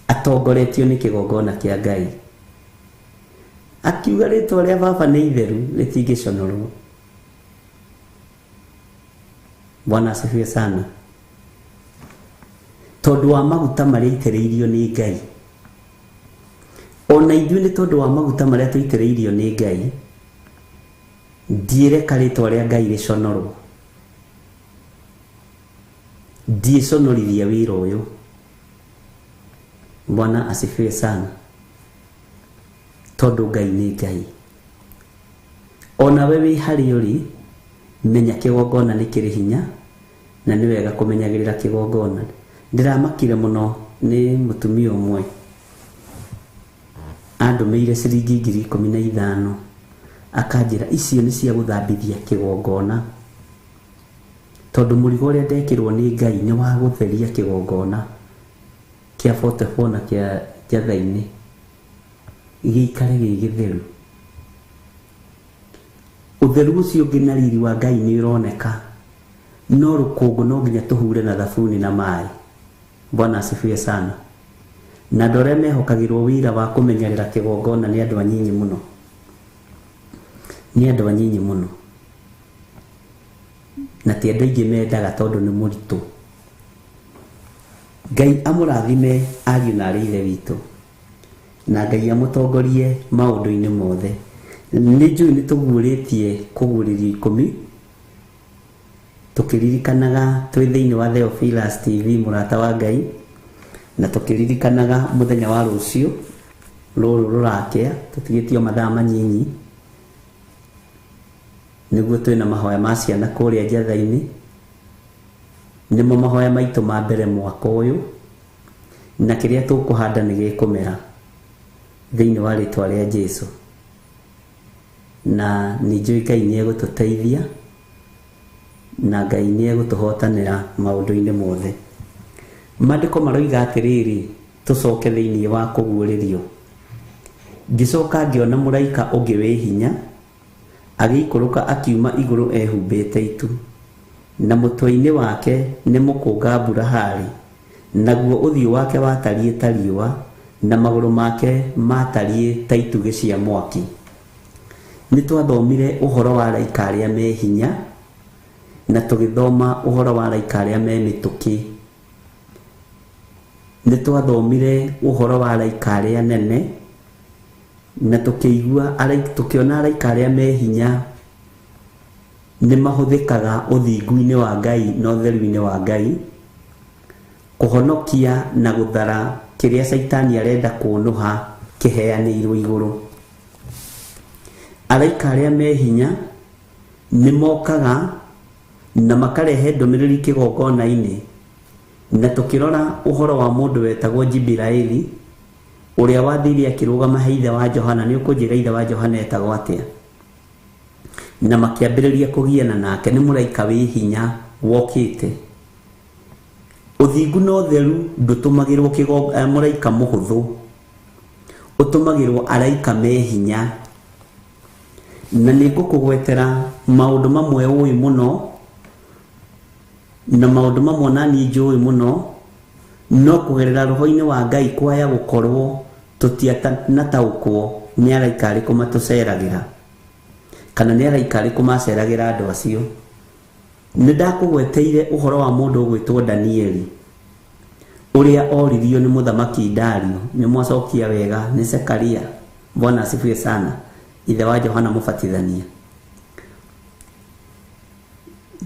atongoretio nĩ kĩgongona kĩa Ngai. Akiuga rĩtwa rĩa baba nĩ itheru, rĩtingĩconorwo. Bwana asifiwe sana. Tondũ wa maguta marĩa aitĩrĩirio nĩ Ngai, ona ithuĩ nĩ tondũ wa maguta marĩa tũitĩrĩirio nĩ Ngai, ndiĩreka rĩtwa rĩa Ngai rĩconorwo, ndiĩconorithia wĩra ũyũ. Bwana asifiwe sana. Tondũ Ngai nĩ Ngai. Ona we wĩ harĩa ũrĩ, menya kĩgongona nĩ kĩrĩ hinya, Na nĩ wega kũmenyagĩrĩra kĩgongona. Ndĩramakire mũno nĩ mũtumia ũmwe andũmĩire ciringi 15,000, akanjĩra icio nĩ cia gũthambithia kĩgongona, tondũ mũrigo ũrĩa ndekĩrwo nĩ Ngai nĩ wa gũtheria kĩgongona kĩa 44 na kĩa Njatha-inĩ gĩikare gĩ gĩtheru. Ũtheru ũcio ũngĩ na riri wa Ngai nĩ ũroneka, no rũkũngũ no nginya tũhure na thabuni na maĩ. Bwana asifiwe sana. Na andũ arĩa mehokagĩrwo wĩra wa kũmenyerera kĩgongona nĩ andũ anyinyi mũno, nĩ andũ anyinyi mũno, na ti andũ aingĩ mendaga tondũ nĩ mũritũ. Ngai amũrathime ariũ na arĩ ithe witũ, na Ngai amũtongorie maũndũ-inĩ mothe. Nĩ njũĩ nĩ tũguũrĩtie kũguũrĩrio ikũmi, tũkĩririkanaga twĩ thĩinĩ wa Theophilus TV mũrata wa Ngai, na tũkĩririkanaga mũthenya wa rũciũ rũrũ rũrakĩa, tũtigĩtio mathaa manyinyi nĩguo twĩna mahoya ma ciana kũrĩa Njatha-inĩ. Nĩmo mahoya maitũ ma mbere mwaka ũyũ, na kĩrĩa tũkũhanda nĩ gĩkũmera thĩinĩ wa rĩtwa rĩa Jesu. Na nĩ njũĩ Ngai nĩ egũtũteithia, na Ngai nĩ egũtũhotanĩra maũndũ-inĩ mothe. Maandĩko maroiga atĩrĩrĩ, tũcoke thĩinĩ wa kũguũrĩrio. Ngĩcoka ngĩona mũraika ũngĩ wĩ hinya agĩikũrũka akiuma igũrũ ehumbĩte itu, na mũtwe-inĩ wake nĩ mũkũnga mbura harĩ, naguo ũthiũ wake watariĩ ta riũa, na magũrũ make maatariĩ ta itugĩ cia mwaki. Nĩ twathomire ũhoro wa araika arĩa me hinya, na tũgĩthoma ũhoro wa araika arĩa me mĩtũkĩ. Nĩ twathomire ũhoro wa araika arĩa nene, na tũkĩigua tũkĩona araika arĩa me hinya nĩ mahũthĩkaga ũthingu-inĩ wa Ngai na ũtheru-inĩ wa Ngai, kũhonokia na gũthara kĩrĩa Caitani arenda kũnũha kĩheanĩirwo igũrũ. Araika arĩa me hinya nĩ mokaga na makarehe ndũmĩrĩri kĩgongona-inĩ, na tũkĩrora ũhoro wa mũndũ wetagwo Jibiraeli ũrĩa wathire akĩrũgama he ithe wa Johana. Nĩ ũkũnjĩra ithe wa Johana etagwo atĩa? Na makĩambĩrĩria kũgiana nake. Nĩ mũraika wĩ hinya wokĩte. Ũthingu na ũtheru ndũtũmagĩrwo mũraika mũhũthũ, ũtũmagĩrwo araika me hinya. Na nĩ ngũkũgwetera maũndũ mamwe ũĩ mũno, na maũndũ mamwe na niĩ njũĩ mũno, no kũgerera roho-inĩ wa Ngai kwaya gũkorwo tũtianataũkwo nĩ araika arĩkũ matũceragĩra, kana nĩ araika arĩkũ maceragĩra andũ acio. Nĩ ndakũgweteire ũhoro wa mũndũ ũgwĩtwo Danieli, ũrĩa oririo nĩ mũthamaki Dario. Nĩ mwacokia wega, nĩ Zekaria. Bwana asifiwe sana, ithe wa Johana Mũbatithania.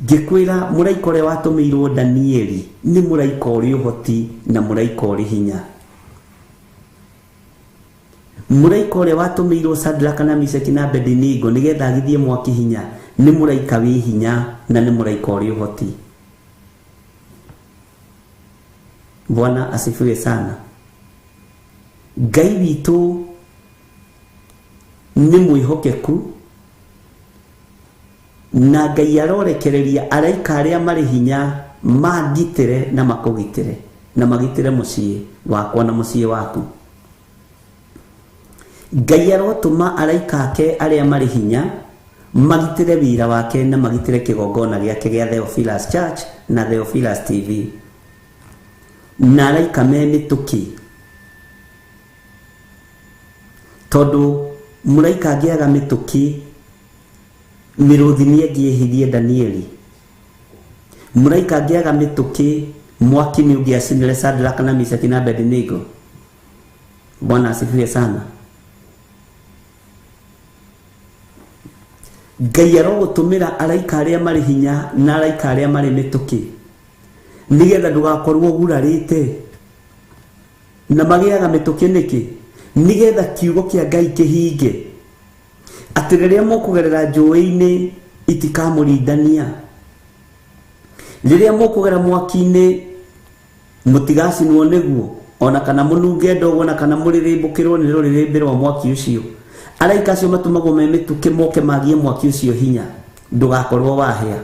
Ngĩkwĩra mũraika ũrĩa watũmĩirwo Danieli nĩ mũraika ũrĩ ũhoti na mũraika ũrĩ hinya. Mũraika ũrĩa watũmĩirwo Shadraka na Meshaki na Abednego nĩgetha agithie mwaki hinya nĩ mũraika wĩ hinya na nĩ mũraika ũrĩ ũhoti. Bwana asifiwe sana. Ngai witũ nĩ mwĩhokeku, na Ngai arorekereria araika arĩa marĩ hinya mangitĩre na makũgitĩre na magitĩre mũciĩ wakwa na mũciĩ waku. Ngai arotũma araika ake arĩa marĩ hinya magitĩre wĩra wake na magitĩre kĩgongona gĩake gĩa Theophilus Church na Theophilus TV, na araika me mĩtũkĩ, tondũ mũraika angĩaga mĩtũkĩ mĩrũthi nĩ ĩngĩehirie Danieli. Mũraika angĩaga mĩtũkĩ mwaki nĩ ũngĩacinire Shadraka na Meshaki na Abednego. Bwana asifiwe sana. Ngai arogũtũmĩra araika arĩa marĩ hinya na araika arĩa marĩ mĩtũkĩ, nĩgetha ndũgakorwo ũgurarĩte. Na magĩaga mĩtũkĩ nĩkĩ? Nĩgetha kiugo kĩa Ngai kĩhinge, atĩ rĩrĩa mũkũgerera njũĩ-inĩ itikamũrindania, Rĩrĩa mũkũgera mwaki-inĩ mũtigacinwo nĩguo, ona kana mũnunge ndogo, ona kana mũrĩrĩmbũkĩrwo nĩ rũrĩrĩmbĩ rwa mwaki ũcio. Araika acio matũmagwo me mĩtũkĩ moke magie mwaki ũcio hinya, ndũgakorwo wahĩa.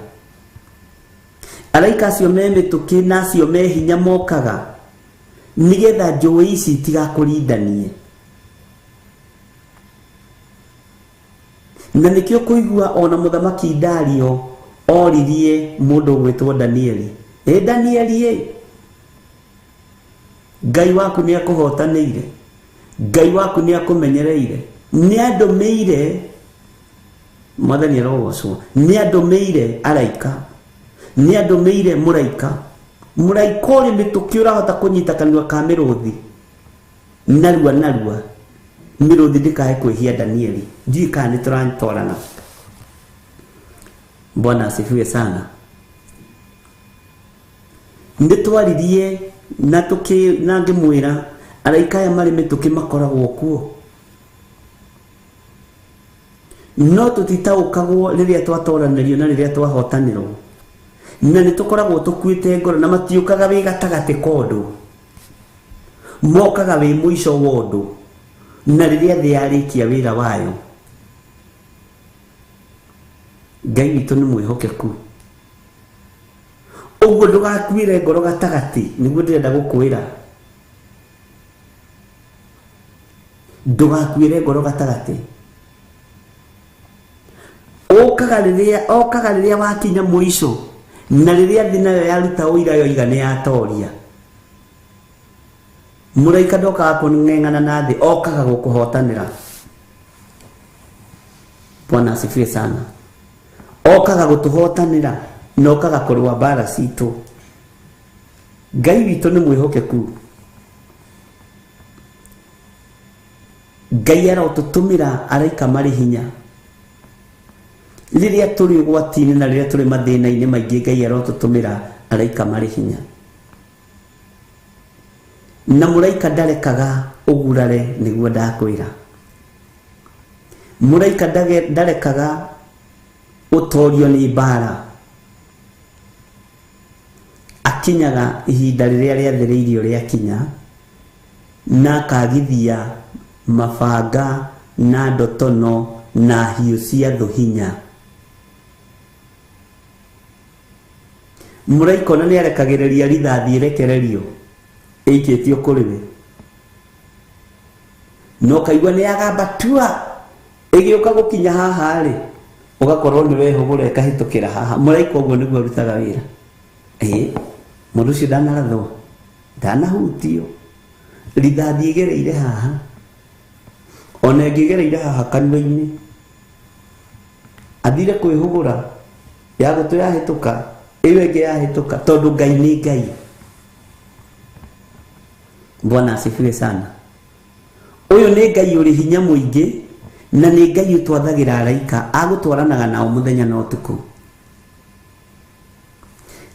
Araika acio me mĩtũkĩ na acio me hinya mokaga nĩgetha njũĩ ici itigakũrindanie. Na nĩkĩo kũigua ona mũthamaki Dario oririe mũndũ ũgwĩtwo Danieli, ĩ Danieli ĩ, Ngai waku nĩ akũhotanĩire, Ngai waku nĩ akũmenyereire, nĩ andũmĩire, Mwathani arogocwo, nĩ andũmĩire araika, nĩ andũmĩire mũraika, mũraika ũrĩ mĩtũkĩ ũrahota kũnyita kanua ka mĩrũthi narua narua, mĩrũthi ndĩkae kwĩhia Danieli. Ndiũĩ kana nĩ tũratwarana. Bwana asifiwe sana. Nĩ twaririe na tũkĩ na ngĩmwĩra araika aya marĩ mĩtũkĩ makoragwo kuo, no tũtitaũkagwo rĩrĩa twatoranĩrio na rĩrĩa twahotanĩrwo, na nĩ tũkoragwo tũkuĩte ngoro, na matiũkaga wĩ gatagatĩ ka ũndũ, mokaga wĩ mũico wa ũndũ, na rĩrĩa thĩ yarĩkia wĩra wayo. Ngai witũ nĩ mwĩhokeku, ũguo ndũgakuĩre ngoro gatagatĩ, nĩguo ndĩrenda gũkwĩra, ndũgakuĩre ngoro gatagatĩ. Okaga rĩrĩa wakinya mũico, na rĩrĩa thĩ nayo yaruta ũira yoiga nĩ yatoria. Mũraika ndokaga kũng'eng'ana na thĩ, okaga gũkũhotanĩra. Bwana asifiwe sana. Okaga gũtũhotanĩra na okaga kũrũa mbara citũ. Ngai witũ nĩ mwĩhokeku. Ngai arotũtũmĩra araika marĩ hinya rĩrĩa tũrĩ ũgwati-inĩ na rĩrĩa tũrĩ mathĩna-inĩ maingĩ. Ngai arotũtũmĩra araika marĩ hinya, na mũraika ndarekaga ũgurare, nĩguo ndakwĩra. Mũraika ndarekaga ũtorio nĩ mbara, akinyaga ihinda rĩrĩa rĩathĩrĩirio rĩakinya, na akagithia mabanga na ndotono na hiũ cia thũ hinya. Mũraika ona nĩ arekagĩrĩria rithathi ĩrekererio ĩikĩtio kũrĩ we, na ũkaigua nĩ yagamba tua, ĩgĩũka gũkinya haha rĩ, ũgakorwo nĩ wehũgũra ĩkahĩtũkĩra haha. Mũraika ũguo nĩguo arutaga wĩra. Ĩĩ, mũndũ ũcio ndanarathwo, ndanahutio, rithathi ĩgereire haha, ona ĩngĩgereire haha kanua-inĩ, athire kwĩhũgũra, ya gũtũ yahĩtũka, ĩyo ĩngĩ yahĩtũka, tondũ Ngai nĩ Ngai. Bwana asifiwe sana. Ũyũ nĩ Ngai ũrĩ hinya mũingĩ, na nĩ Ngai ũtwathagĩra araika agũtwaranaga nao mũthenya na ũtukũ,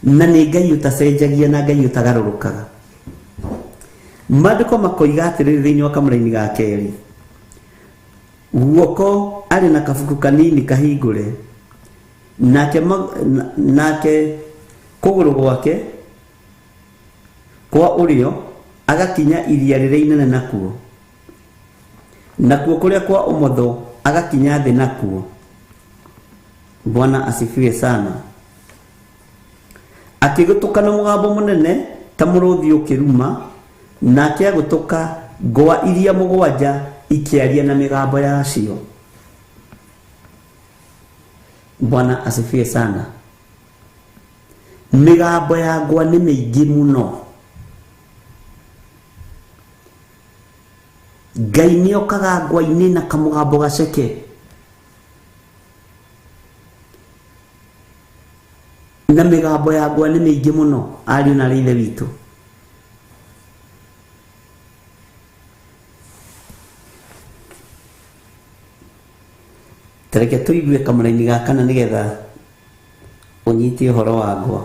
na nĩ Ngai ũtacenjagia na Ngai ũtagarũrũkaga. Maandĩko makoiga atĩrĩrĩ thĩinĩ wa kamũraini ga kerĩ, guoko arĩ na kabuku kanini kahingũre, nake kũgũrũ gwake kwa ũrĩo agakinya iria rĩrĩa inene nakuo, nakuo kũrĩa kwa ũmotho agakinya thĩ nakuo. Bwana asifiwe sana. Akĩgũtũka na mũgambo mũnene ta mũrũthi ũkĩruma, nake agũtũka ngwa iria mũgwanja ikĩaria na mĩgambo yacio. Bwana asifiwe sana. Mĩgambo ya ngwa nĩ mĩingĩ mũno. Ngai nĩ okaga ngwa-inĩ na kamũgambo gaceke, na mĩgambo ya ngwa nĩ mĩingĩ mũno, ariũ na ithe witũ. Tareke tũigue kamũraini ga kana nĩgetha ũnyite ũhoro wa ngwa.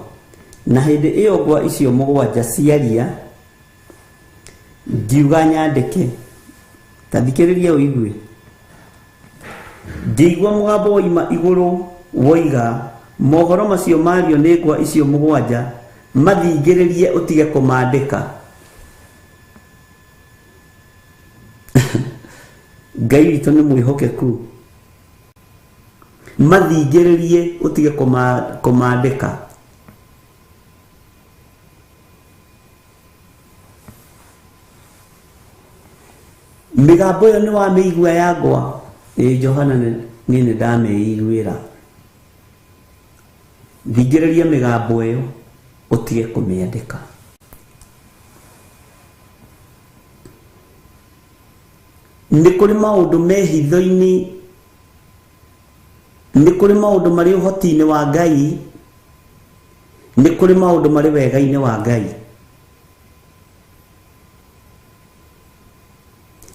Na hĩndĩ ĩyo ngwa icio mũgwanja ciaria, ngiuga nyandĩke. Ta thikĩrĩria ũigue. Ngĩigua mũgambo woima igũrũ woiga, Mohoro macio mario nĩ ngwa icio mũgwanja mathingĩrĩrie ũtige kũmandĩka. Ngai witũ nĩ mwĩhokeku. Mathingĩrĩrie ũtige kũmandĩka. Mĩgambo ĩyo nĩ wamĩigua ya ngwa? Ĩĩ Johana niĩ nĩ ndamĩiguĩra. Thingĩrĩria mĩgambo ĩyo ũtige kũmĩandĩka. Nĩ kũrĩ maũndũ me hitho-inĩ, nĩ kũrĩ maũndũ marĩ ũhoti-inĩ wa Ngai, nĩ kũrĩ maũndũ marĩ wega-inĩ wa Ngai.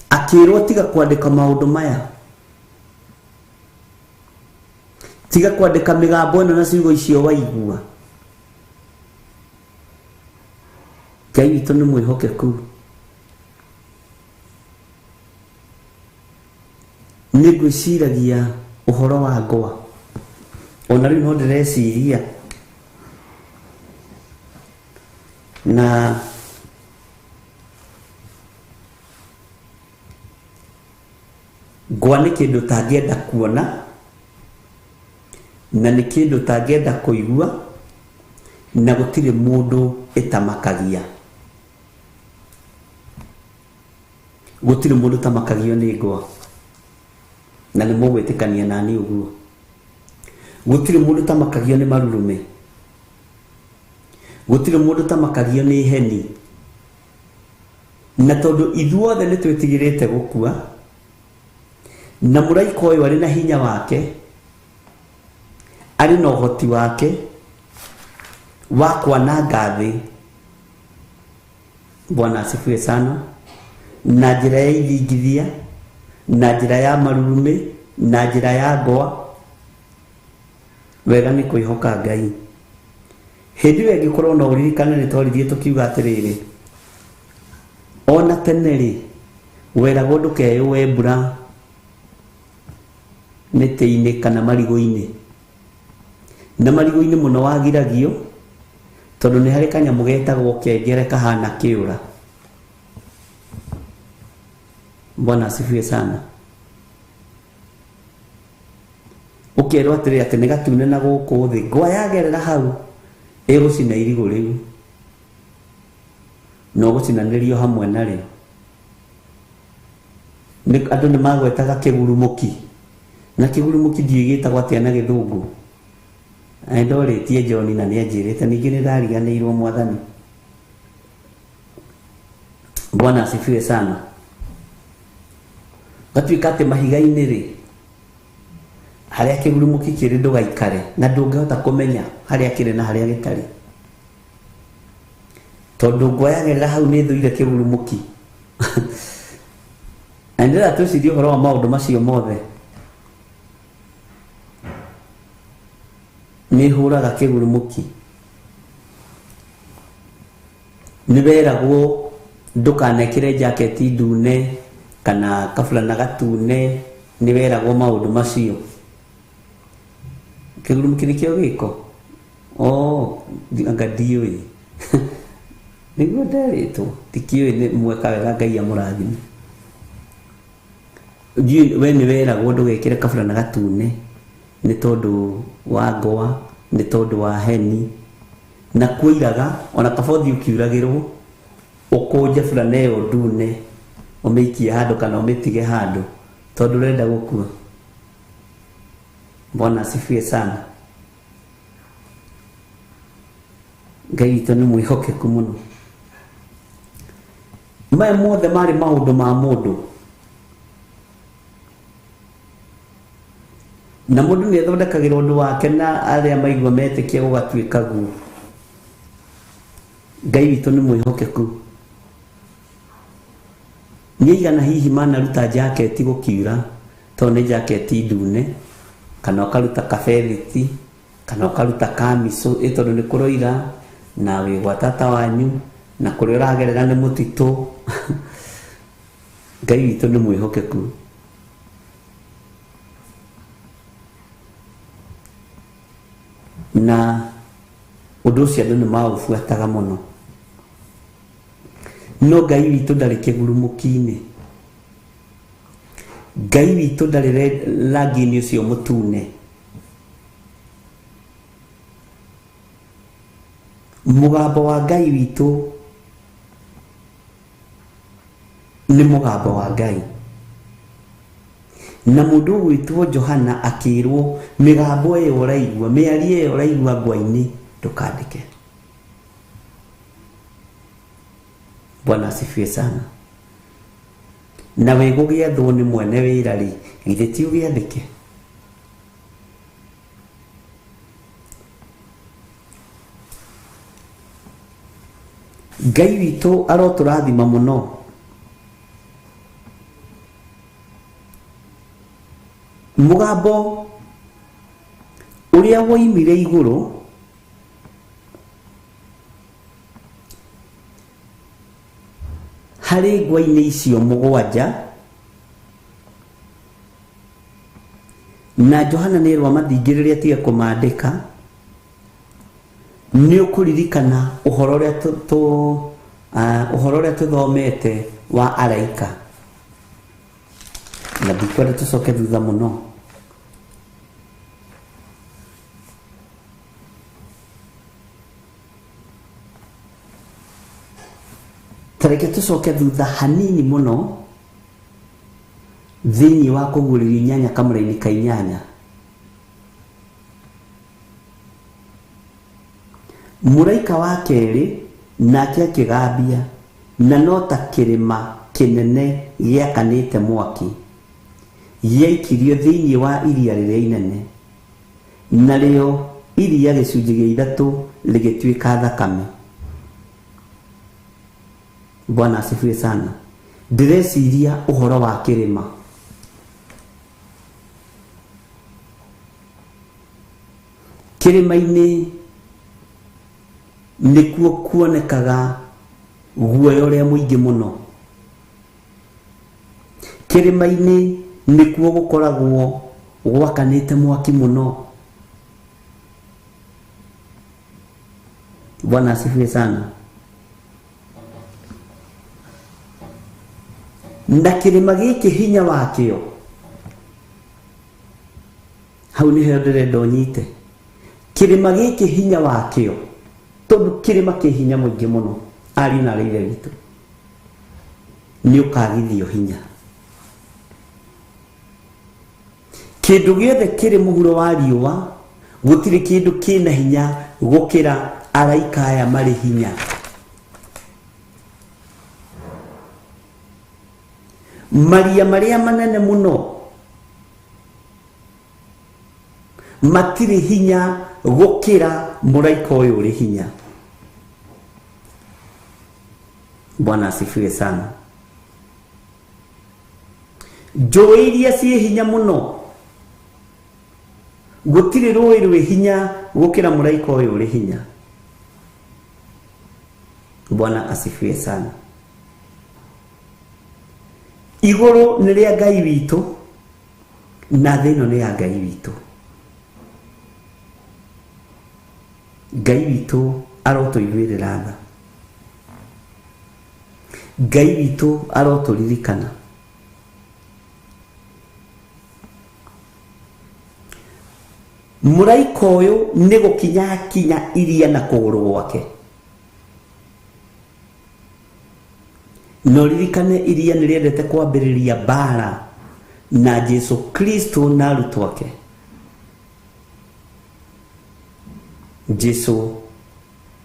Akĩrwo tiga kwandĩka maũndũ maya, tiga kwandĩka mĩgambo ĩno na ciugo icio waigua. Ngai witũ nĩ mwĩhokeku. Nĩ ngwĩciragia ũhoro wa ngwa, ona rĩu no ndĩreciria na ngwa nĩ kĩndũ ũtangĩenda kuona na nĩ kĩndũ ũtangĩenda kũigua na gũtirĩ mũndũ ĩtamakagia. Gũtirĩ mũndũ ũtamakagio nĩ ngwa, na nĩ mũgwĩtĩkania nani ũguo. Gũtirĩ mũndũ ũtamakagio nĩ marurume, gũtirĩ mũndũ ũtamakagio nĩ heni. Na tondũ ithuothe nĩ twĩtigĩrĩte gũkua, na mũraika ũyũ arĩ na hinya wake, arĩ na ũhoti wake wa kwananga thĩ. Bwana asifiwe sana. Na njĩra ya ithingithia, na njĩra ya marurumĩ, na njĩra ya ngoa. Wega nĩ kwĩhoka Ngai. Hĩndĩ ĩyo ĩngĩkorwo no ũririkane nĩ twaririe tũkiuga atĩrĩrĩ, ona tene rĩ, weragwo ndũkeyũe mbura mĩtĩ-inĩ kana marigũ-inĩ. Na marigũ-inĩ mũno wagiragio tondũ nĩ harĩ kanyamũ getagwo kengere kahana kĩũra. Bwana asifiwe sana. Ũkerwo atĩrĩ atĩ nĩ gatune na gũkũ thĩ, ngwa yagerera hau ĩgũcina irigũ rĩu na ũgũcinanĩrio hamwe narĩo. Andũ nĩ magwetaga kĩgurumũki, na kĩgurumũki ndiũĩ gĩtagwo atĩa na gĩthũngũ. Ndorĩtie John na nĩ anjĩrĩte, ningĩ nĩ ndariganĩirwo mwathani. Bwana asifiwe sana. Gatuĩka atĩ mahiga-inĩ rĩ, harĩa kĩgurumũki kĩrĩ ndũgaikare, na ndũngĩhota kũmenya harĩa kĩrĩ na harĩa gĩtarĩ, tondũ ngwa yagerera hau nĩ ĩthũire kĩgurumũki. Na ndĩrenda twĩcirie ũhoro wa maũndũ macio mothe. Nĩ hũraga kĩgurumũki, nĩ weragwo ndũkanekĩre jaketi ndune kana kaburana gatune, nĩ weragwo maũndũ macio. Kĩgurumũki nĩkĩo gĩko? Oh, anga ndiũĩ. Nĩguo nderĩtwo, ndikĩũĩ nĩ mweka wega Ngai amũrathime. Ndiũĩ, we nĩ weragwo ndũgekĩre kaburana gatune nĩ tondũ wa ngwa, nĩ tondũ wa heni, na kuoiraga ona kaba ũthiĩ ũkiuragĩrwo, ũkũnje burana ĩyo ndune ũmĩikie handũ kana ũmĩtige handũ tondũ ũrenda gũkua. Bwana asifiwe sana. Ngai witũ nĩ mwĩhokeku mũno. Maya mothe marĩ maũndũ ma mũndũ, na mũndũ nĩ athondekagĩra ũndũ wake na arĩa maigua metĩkia gũgatuĩka guo. Ngai witũ nĩ mwĩhokeku. Nĩ aigana hihi manaruta jaketi gũkiura, tondũ nĩ jaketi ndune, kana ũkaruta kabethiti, kana ũkaruta kamico, ĩ tondũ nĩ kũroira na wĩ gwa tata wanyu, na kũrĩa ũragerera nĩ mũtitũ. Ngai witũ nĩ mwĩhokeku. Na ũndũ ũcio andũ nĩ maũbuataga mũno. No Ngai witũ ndarĩ kĩgurumũki-inĩ. Ngai witũ ndarĩ rangi-inĩ ũcio mũtune. Mũgambo wa Ngai witũ nĩ mũgambo wa Ngai. Na mũndũ ũgwĩtwo Johana akĩrwo mĩgambo ĩyo ũraigua, mĩario ĩyo ũraigua ngwa-inĩ ndũkandĩke. Bwana asifiwe sana. Na wĩ gũgĩathwo nĩ mwene wĩra rĩ, githĩ ti ũgĩathĩke? Ngai witũ arotũrathima mũno. Mũgambo ũrĩa woimire igũrũ harĩ ngwa-inĩ icio mũgwanja na Johana nĩ erwo amathingĩrĩrie atige kũmandĩka nĩ ũkũririkana ũhoro ũrĩa ũhoro ũrĩa tũthomete wa araika na ndikwenda tũcoke thutha mũno. Ta reke tũcoke thutha hanini mũno thĩinĩ wa kũguũrĩrio inyanya kamũraini ka inyanya. Mũraika wa kerĩ nake akĩgambia, na no ta kĩrĩma kĩnene gĩakanĩte mwaki, gĩaikirio thĩinĩ wa iria rĩrĩa inene, narĩo iria gĩcunjĩ gĩa ithatũ rĩgĩtuĩka thakame. Bwana asifiwe sana. Ndĩreciria ũhoro wa kĩrĩma. Kĩrĩma-inĩ nĩkuo kuonekaga guoya ũrĩa mũingĩ mũno. Kĩrĩma-inĩ nĩkuo gũkoragwo gwakanĩte mwaki mũno. Bwana asifiwe sana. Na kĩrĩma gĩkĩ hinya wakĩo hau nĩho ndĩrenda ũnyite. Kĩrĩma gĩkĩ hinya wakĩo, tondũ kĩrĩma kĩ hinya mũingĩ mũno, ariũ na aarĩ a Ithe witũ, nĩ ũkagithio hinya. Kĩndũ gĩothe kĩrĩ mũhuro wa riũa, gũtirĩ kĩndũ kĩna hinya gũkĩra araika aya marĩ hinya. Maria marĩa manene mũno matirĩ hinya gũkĩra mũraika ũyũ ũrĩ hinya. Bwana asifiwe sana. Njũĩ iria ciĩ hinya mũno, gũtirĩ rũĩ rwĩ hinya gũkĩra mũraika ũyũ ũrĩ hinya. Bwana asifiwe sana. Igũrũ nĩ rĩa Ngai witũ na thĩ ĩno nĩ ya Ngai witũ. Ngai witũ arotũiguĩrĩra tha. Ngai witũ arotũririkana. Mũraika ũyũ nĩ gũkinya akinya iria na kũgũrũ gwake. Na ũririkane iria nĩ rĩendete kwambĩrĩria mbara na Jesu Kristo na arutwo ake. Jesu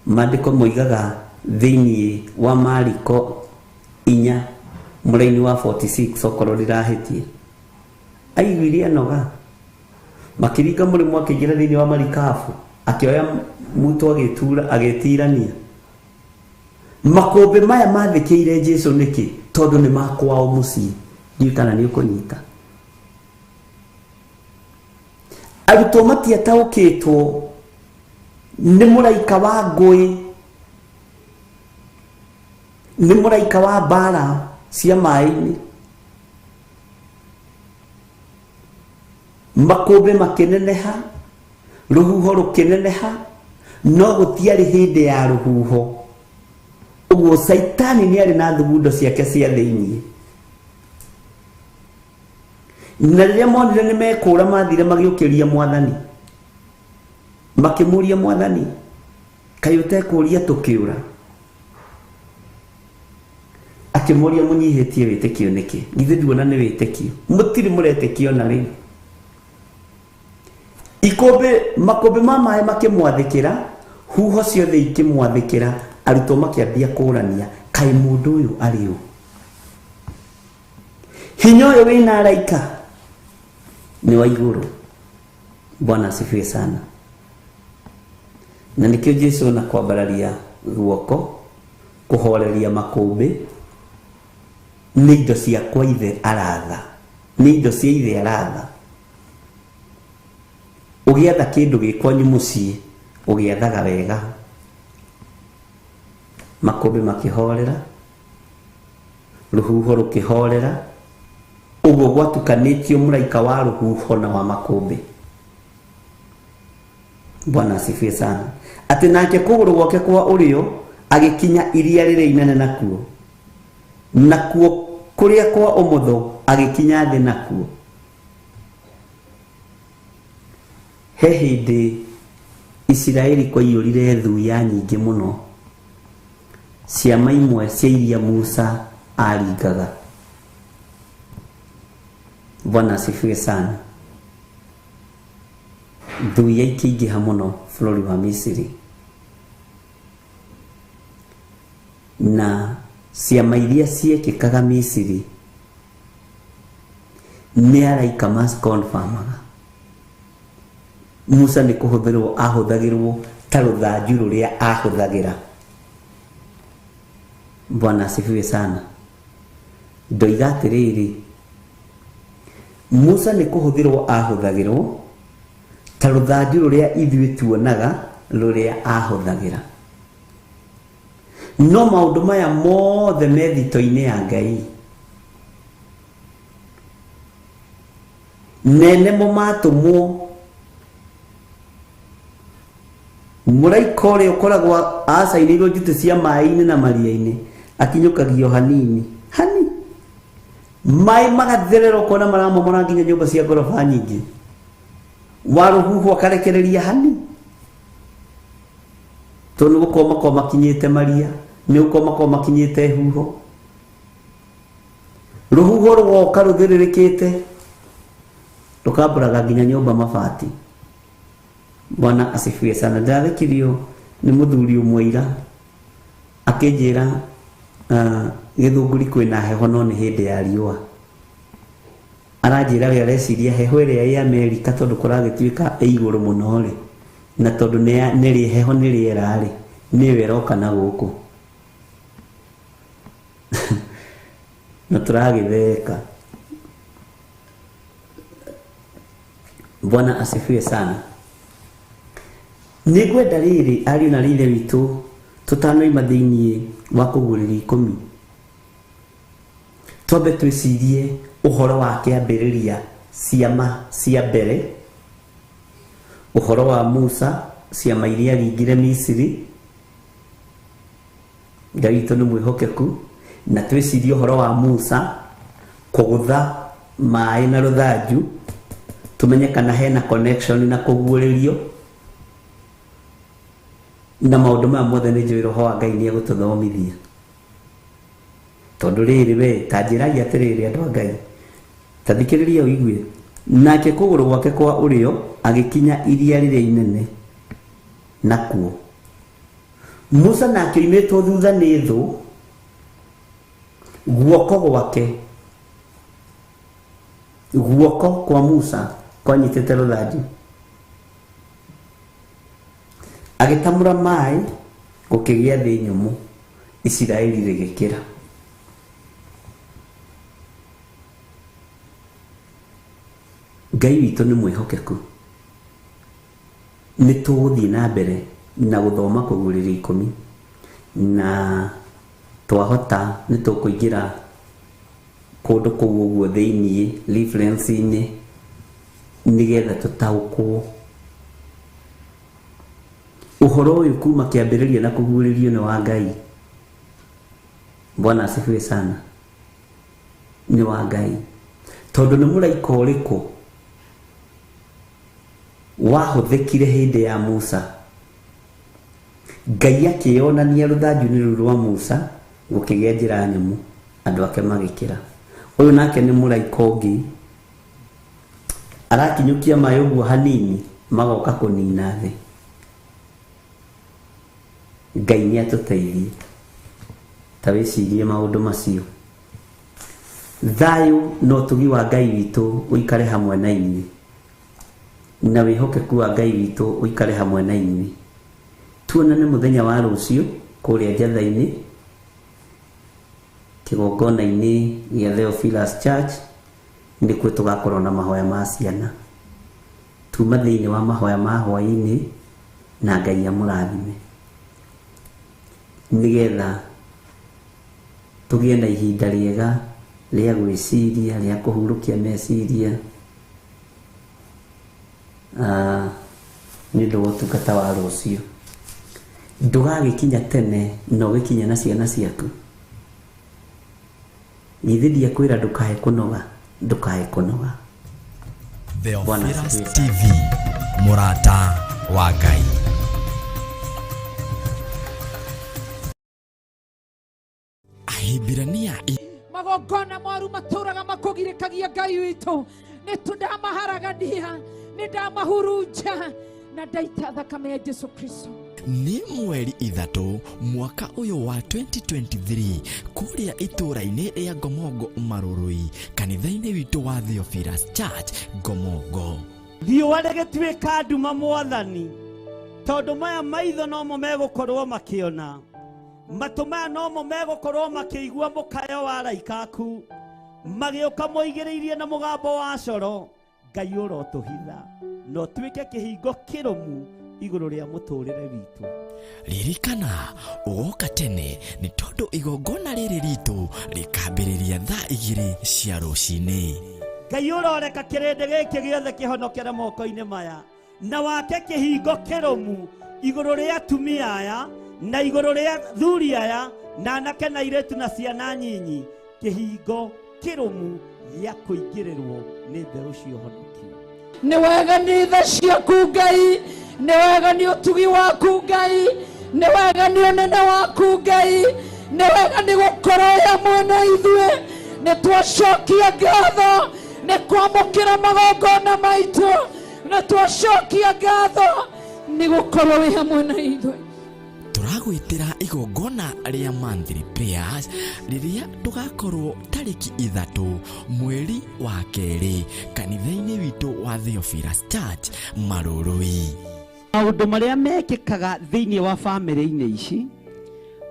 maandĩko moigaga thĩinĩ wa Mariko inya mũraini wa 46 okorwo ndĩrahĩtie, aiguire anoga makĩringa mũrĩmo akĩingĩra thĩinĩ wa marikabu akĩoya muto agĩtura agĩtirania. Makũmbĩ maya mathĩkĩire Jesu nĩkĩ? Tondũ nĩ makwao mũciĩ. Ndiũĩ kana nĩ ũkũnyita. Arutwo matiataũkĩtwo nĩ mũraika wa ngũĩ, nĩ mũraika wa mbara cia maĩ-inĩ. Makũmbĩ makĩneneha, Rũhuho rũkĩneneha no gũtiarĩ hĩndĩ ya rũhuho. Ũguo Saitani nĩ arĩ na thugundo ciake cia thĩinĩ. Na rĩrĩa monire nĩ mekũũra mathire magĩũkĩria mwathani. Makĩmũria mwathani, kaĩ ũtekũũria tũkĩũra? Akĩmũria mũnyihĩtie wĩtĩkio nĩkĩ? Githĩ nduona nĩ wĩtĩkio? Mũtirĩ mũretĩkio na rĩu. Ikũmbĩ makũmbĩ ma maĩ makĩmwathĩkĩra, huho ciothe ikĩmwathĩkĩra, arutwo makĩambia kũũrania, kaĩ mũndũ ũyũ arĩ ũ? Hinya ũyũ wĩna araika nĩ wa igũrũ. Bwana asifiwe sana. Na nĩkĩo Jesu na kwambararia guoko kũhoreria makũmbĩ nĩ indo cia kwa ithe aratha, nĩ indo cia ithe aratha. Ũgĩatha kĩndũ gĩ kwanyu mũciĩ ũgĩathaga wega. Makũmbĩ makĩhorera, rũhuho rũkĩhorera, ũguo gwatukanĩtio mũraika wa rũhuho na wa makũmbĩ. Bwana asifiwe sana. Atĩ nake kũgũrũ gwake kwa ũrĩo agĩkinya iria rĩrĩa inene nakuo, nakuo kũrĩa kwa ũmotho agĩkinya thĩ nakuo. He hĩndĩ Isiraeli kwaiyũrire thuya nyingĩ mũno, ciama imwe cia iria Musa aringaga. Bwana asifiwe sana. Thuya ikĩingĩha mũno bũrũri wa Misiri, na ciama iria ciekĩkaga Misiri nĩ araika macikonfamaga. Musa nĩ kũhũthĩrwo ahũthagĩrwo ta rũthanju rũrĩa ahũthagĩra. Bwana asifiwe sana. Ndoiga atĩrĩrĩ, Musa nĩ kũhũthĩrwo ahũthagĩrwo ta rũthanju rũrĩa ithuĩ tuonaga rũrĩa ahũthagĩra. No maũndũ maya mothe me thito-inĩ ya Ngai. Nene mo matũmwo mũraika ũrĩa ũkoragwo acainĩirwo njutĩ cia maĩ-inĩ na maria-inĩ akinyũkagio hanini hani, maĩ magatherera ũkona maramomora nginya nyũmba cia ngoroba nyingĩ. Wa rũhuho akarekereria hani, tondũ nĩ gũkorwo makorwo makinyĩte maria, nĩ gũkorwo makorwo makinyĩte huho. Rũhuho rũgoka rũthĩrĩrĩkĩte rũkambũraga nginya nyũmba mabati. Bwana asifiwe sana. Ndĩrathekirio nĩ mũthuri ũmwe ira akĩnjĩra Gĩthũngũri kwĩna heho no nĩ hĩndĩ ya riũa. Aranjĩra we areciria heho ĩrĩa ĩ Amerika tondũ kũragĩtuĩka ĩ igũrũ mũno rĩ, na tondũ nĩ heho nĩ rĩera rĩ, nĩyo ĩroka na gũkũ. Na tũragĩtheka. Bwana asifiwe sana. Nĩ ngwenda rĩrĩ ariũ na rĩithe witũ tũtanoima thĩinĩ wa kũguũrĩria ikũmi, twambe twĩcirie ũhoro wa kĩambĩrĩria ciama cia mbere, ũhoro wa Musa, ciama iria aringire Misiri. Ngai witũ nĩ mwĩhokeku. Na twĩcirie ũhoro wa Musa kũgũtha maĩ na rũthanju, tũmenye kana hena connection na kũguũrĩrio. Na maũndũ maya mothe nĩ njũĩ Roho wa Ngai nĩ egũtũthomithia. Tondũ rĩrĩ we ta njĩrai atĩrĩrĩ andũ a Ngai, ta thikĩrĩria ũigue. Nake kũgũrũ gwake kwa ũrĩo agĩkinya iria rĩrĩa inene nakuo. Musa nake oimĩtwo thutha nĩ thũ, guoko gwake, guoko kwa Musa kwanyitĩte rũthanju, agĩtamũra maĩ gũkĩgĩa thĩ nyũmũ, Isiraeli rĩgĩkĩra. Ngai witũ nĩ mwĩhokeku. Nĩ tũgũthiĩ na mbere na gũthoma kũguũrĩria ikũmi, na twahota nĩ tũkũingĩra kũndũ kũu ũguo thĩiniĩ reference-inĩ nĩgetha tũtaũkwo Ũhoro ũyũ kuma kĩambĩrĩria na kũguũrĩrio nĩ wa Ngai. Bwana asifiwe sana. Nĩ wa Ngai. Tondũ nĩ mũraika ũrĩkũ wahũthĩkire hĩndĩ ya Musa? Ngai akĩonania rũthanju-inĩ rũu rwa Musa gũkĩgĩa njĩra nyũmũ, andũ ake magĩkĩra. Ũyũ nake nĩ mũraika ũngĩ arakinyũkia maĩ ũguo hanini magoka kũnina thĩ. Ngai nĩ atũteithie. Ta wĩcirie maũndũ macio. Thayũ na ũtugi wa Ngai witũ ũikare hamwe na inyuĩ, na wĩhokeku wa Ngai witũ ũikare hamwe na inyuĩ. Tuonane mũthenya wa rũciũ kũrĩa Njatha-inĩ, kĩgongona-inĩ gĩa Theophilus Church, nĩkuo tũgakorwo na mahoya ma ciana. Tuma thĩinĩ wa mahoya ma hwaĩ-inĩ, na Ngai amũrathime, nĩgetha tũgĩe na ihinda rĩega rĩa gwĩciria, rĩa kũhurũkia meciria, nĩ ũndũ wa ũtungata wa rũciũ. Ndũgagĩkinya tene na ũgĩkinya na ciana ciaku. Githĩ ndiakwĩra ndũkae kũnoga, ndũkae kũnoga. Theophilus TV, mũrata wa Ngai. Ahibirania magongona moru matũraga makũgirĩkagia Ngai witũ. Nĩ ndamaharagania, nĩ ndamahurunja na ndaita thakame ya Jesu Kristo. Nĩ mweri 3 mwaka ũyũ wa 2023 kũrĩa itũũra-inĩ rĩa Ngomongo Marũrũi, kanitha-inĩ witũ wa Theophilus Church Ngomongo. Riũa rĩgĩtuĩka nduma mwathani, tondũ maya maitho nomo megũkorwo makĩona, matũ maya nomo megũkorwo makĩigua mũkayo wa araika aku magĩũka moigĩrĩirie na mũgambo wa coro. Ngai ũrotũhitha na ũtuĩke kĩhingo kĩrũmu igũrũ rĩa mũtũrĩre witũ. Ririkana ũgoka tene nĩ tondũ igongona rĩrĩ ritũ rĩkambĩrĩria thaa 2 cia rũcinĩ. Ngai ũroreka kĩrĩndĩ gĩkĩ gĩothe kĩhonokere moko-inĩ maya, na wake kĩhingo kĩrũmu igũrũ rĩa atumia aya na igũrũ rĩa thuri aya na anake na airĩtu na ciana nyinyi, kĩhingo kĩrũmu gĩa kũingĩrĩrwo nĩ mbeũ cia ũhonokio. Nĩ wega nĩ tha ciaku Ngai, nĩ wega nĩ ũtugi waku Ngai, nĩ wega nĩ ũnene waku Ngai, nĩ wega nĩ gũkorwo wĩ hamwe na ithuĩ. Nĩ twacokia ngatho nĩ kwamũkĩra magongona maitũ, nĩ twacokia ngatho nĩ gũkorwo wĩ hamwe na ithuĩ. Tũragwĩtĩra igongona rĩa monthly prayers rĩrĩa tũgakorwo tarĩki 3 mweri wa 2 kanitha-inĩ witũ wa Theophilus Church Marũrũi. Maũndũ marĩa mekĩkaga thĩinĩ wa bamĩrĩ-inĩ ici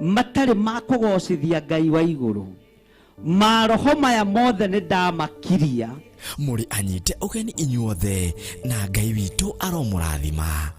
matarĩ ma kũgocithia Ngai wa igũrũ, maroho maya mothe nĩ ndamakiria. Mũrĩ anyite ũgeni inyuothe, na Ngai witũ aromũrathima.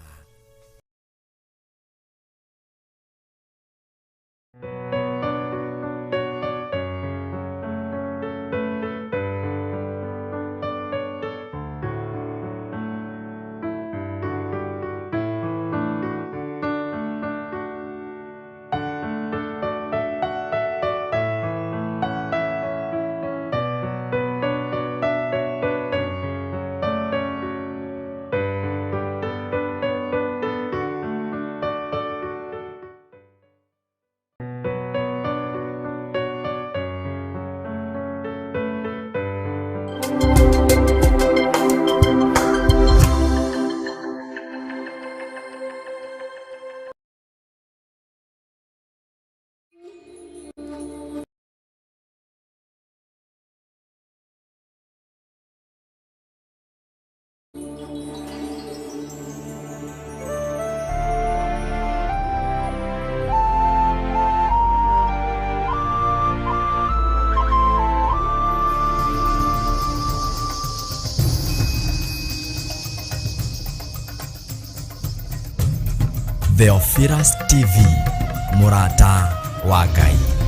Theophilus TV, mũrata wa Ngai.